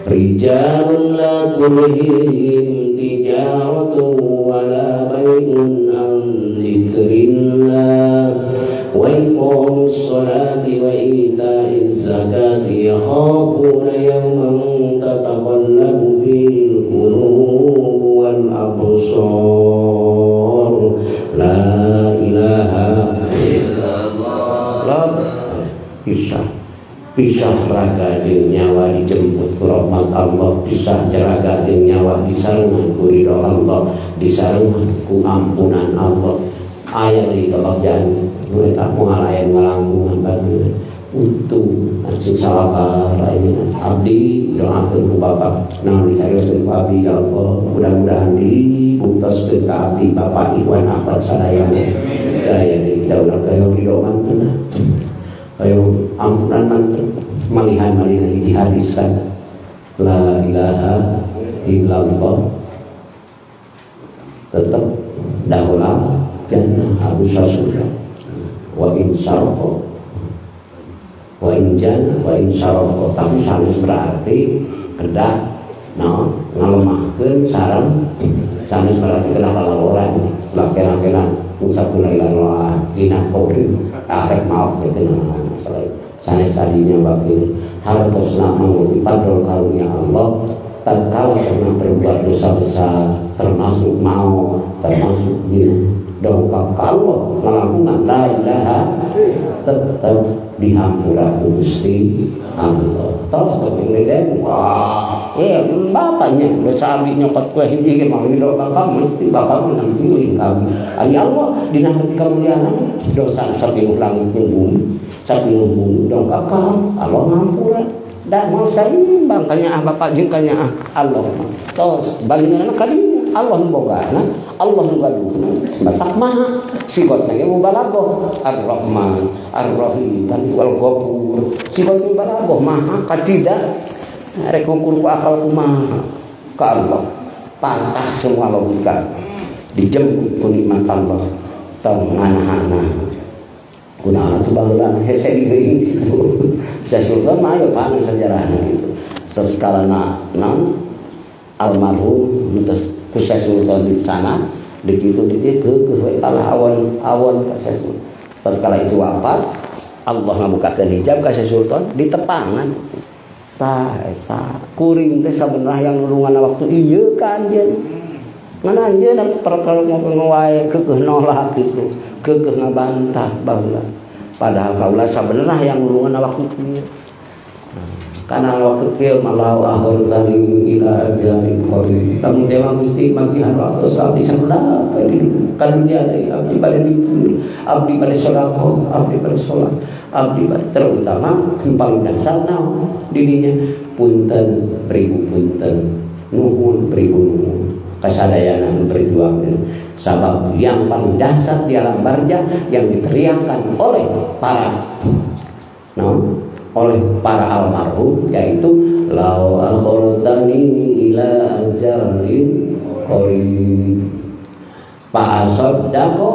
Rijalun la tulhihim tijaratun wala bai'un an dzikrillah wa iqamis sholati wa ita'iz zakati yakhafuna yawman tataqallabu fihil qulub wal absar. La ilaha illallah. Kisah pisah raga jeung nyawa dijemput ku rahmat Allah, pisah raga jeung nyawa disarengan ku ridho Allah, disarengan ku ampunan Allah. Aya di kabagjaan nu eta moal aya ngalangkungan batur untung sing sabar ayeuna abdi doakeun ku bapak naon dicarioskeun ku abdi ya Allah, mudah-mudahan dibuktoskeun ka abdi bapak iwan ahmad sadayana daya di daulah kayo ridho mantena ayo ampunan manten malihan malihan hiji hadis kan la ilaha illallah tetap dahula jannah abu surga wa in sarqa wa in jannah wa in sarqa, tapi sanes berarti kedah naon ngalemahkeun sareng sanes berarti kedah lalaworan laki-lakian ucap la ilaha illallah zina kori arek maaf gitu masalah sanes tadinya wakil hartosna manggung padol karunia Allah tatkala pernah berbuat dosa besar termasuk mau termasuk zina dongkap ka Allah ngalakukan la ilaha tetap dihampura ku Gusti Allah. Terus tapi ngedeng wah bapaknya dosa abdi nyokot kue hiji ge mah ridho bapak mesti bapak mah nampilin ka abdi. Ari Allah dina hati kamuliaan dosa sapinuh langit jeung bumi sapinuh bumi dongkap ka Allah ngampura da moal saimbang kanyaah bapak jeung kanyaah Allah. Tos balinganna ka dinya Allah nu bogana Allah nu gaduhna matak maha sigot ge mubalaghah Ar-Rahman Ar-Rahim wal Ghafur sigot mubalaghah maha kacida rek ngukur ku akal kumaha ka Allah patah semua logika dijemput ku nikmat Allah tong nganahana kunaon atuh baheula hese digeuing kitu bisa sultan mah aya panas sejarahna gitu terus kalana naon almarhum terus ku Sultan di sana begitu dia keukeuh we kalah awon-awon ka Sultan. Tatkala itu wafat Allah ngabukakeun hijab ka Sultan di tepangan tah eta kuring teh sabenerna yang nulungan waktu ieu ka anjeun ngan anjeun perkara wae keukeuh nolak kitu keukeuh ngabantah baheula padahal kaula sabenerna yang nulungan waktu ieu karena waktu kieu malau akhir tani ila ajalin qarib tanggung jawab Gusti magihan waktu abdi sabenerna ka dunia deui abdi bade dikir abdi bade sedekah abdi bade salat abdi bade terutama paling dasar naon didinya punten beribu punten nuhun beribu nuhun kasadayana berjuang sabab yang paling dahsyat di alam barjah yang diteriakkan oleh para no, oleh para almarhum yaitu lau akhartani ila ajalin qarib fa asaddaqo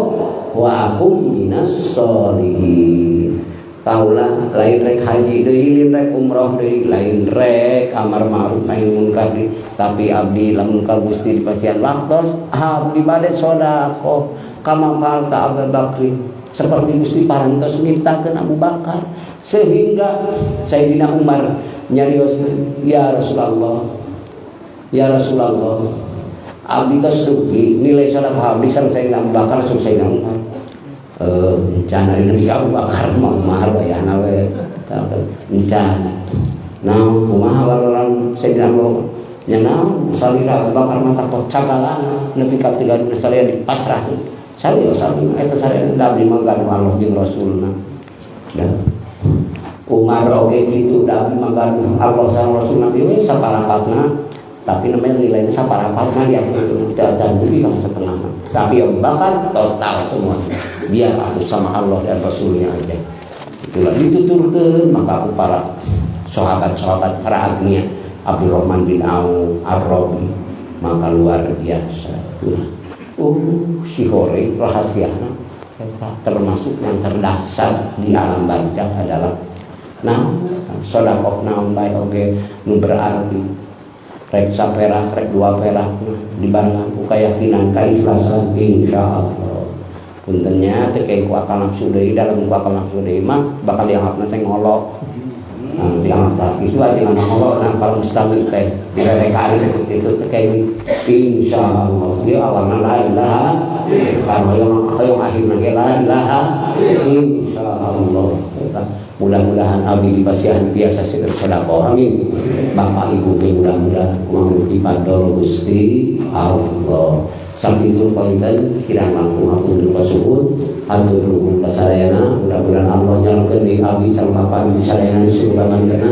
wa akum minas sholihin. Kaulah lain rek haji deui, lain rek umroh deui, lain rek amar ma'ruf nahi munkar deui, tapi abdi lamun ka Gusti dipasihan waktos abdi bade sedekah kama fa'alta Abu Bakri, seperti Gusti parantos mintakeun Abu Bakar sehingga Sayyidina Umar nyarios, ya Rasulullah Ya Rasulullah, abdi tos dugi nilai sedekah abdi sareng Sayyidina Abu Bakar sareng Sayyidina Umar. Encan ari Nabi Abu Bakar mah Umar wayahna we. Encan. Naon kumaha walolan Sayyidina Abu nya naon salira Abu Bakar mah takot cagalana nepi ka tiga dina salira dipasrah. Salira salira eta salira abdi mah gaduh Allah jeung Rasulna. Dan Umar oge kitu da abdi mah gaduh Allah sareng Rasulna teh we saparapatna. Tapi namanya nilainya saparapatna di atas itu kita acan dugi kana setengah. Tapi Abu Bakar total semua. Biar aku sama Allah dan Rasulnya aja. Itulah dituturkeun maka aku para sahabat-sahabat para agnia Abdurrahman bin Auf, Ar-Rabi maka luar biasa. Itulah. Oh, si hore rahasiana termasuk yang terdasar di alam barzakh adalah nah sedekah naon bae oge nu berarti rek saperak rek dua perak dibarengan ku keyakinan keikhlasan insyaallah. Puntennya teh kayak ku akal nafsu deui, dalam ku akal nafsu deui mah bakal dianggapna teh ngolok. Nah, dianggap lagi itu aja nggak ngolok, nah kalau mustami teh direrekaan seperti itu teh kayak insyaallah dia awalna la ilaha kalau yang hoyong akhirna ge la ilaha insyaallah. Mudah-mudahan abdi dipasihan biasa seueur sedekah, amin. Bapak ibu mudah-mudahan kumaha dipadol Gusti Allah. Sakitu panginten kirang langkung hapunten kasuhun hatur nuhun kasadayana. Mudah-mudahan Allah nyalakeun di abdi sareng bapak ibu sadayana di surga mantena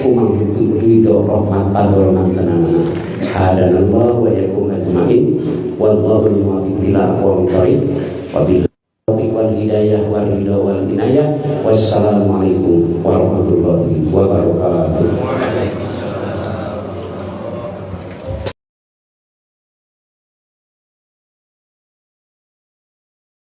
kumang ridho rahmat padol mantenana. Hadanallahu wa iyyakum ajmain wallahu muwaffiq ila aqwamit thoriq wa bihi taufiq wal hidayah wal ridho wal inayah. Wassalamualaikum warahmatullahi wabarakatuh.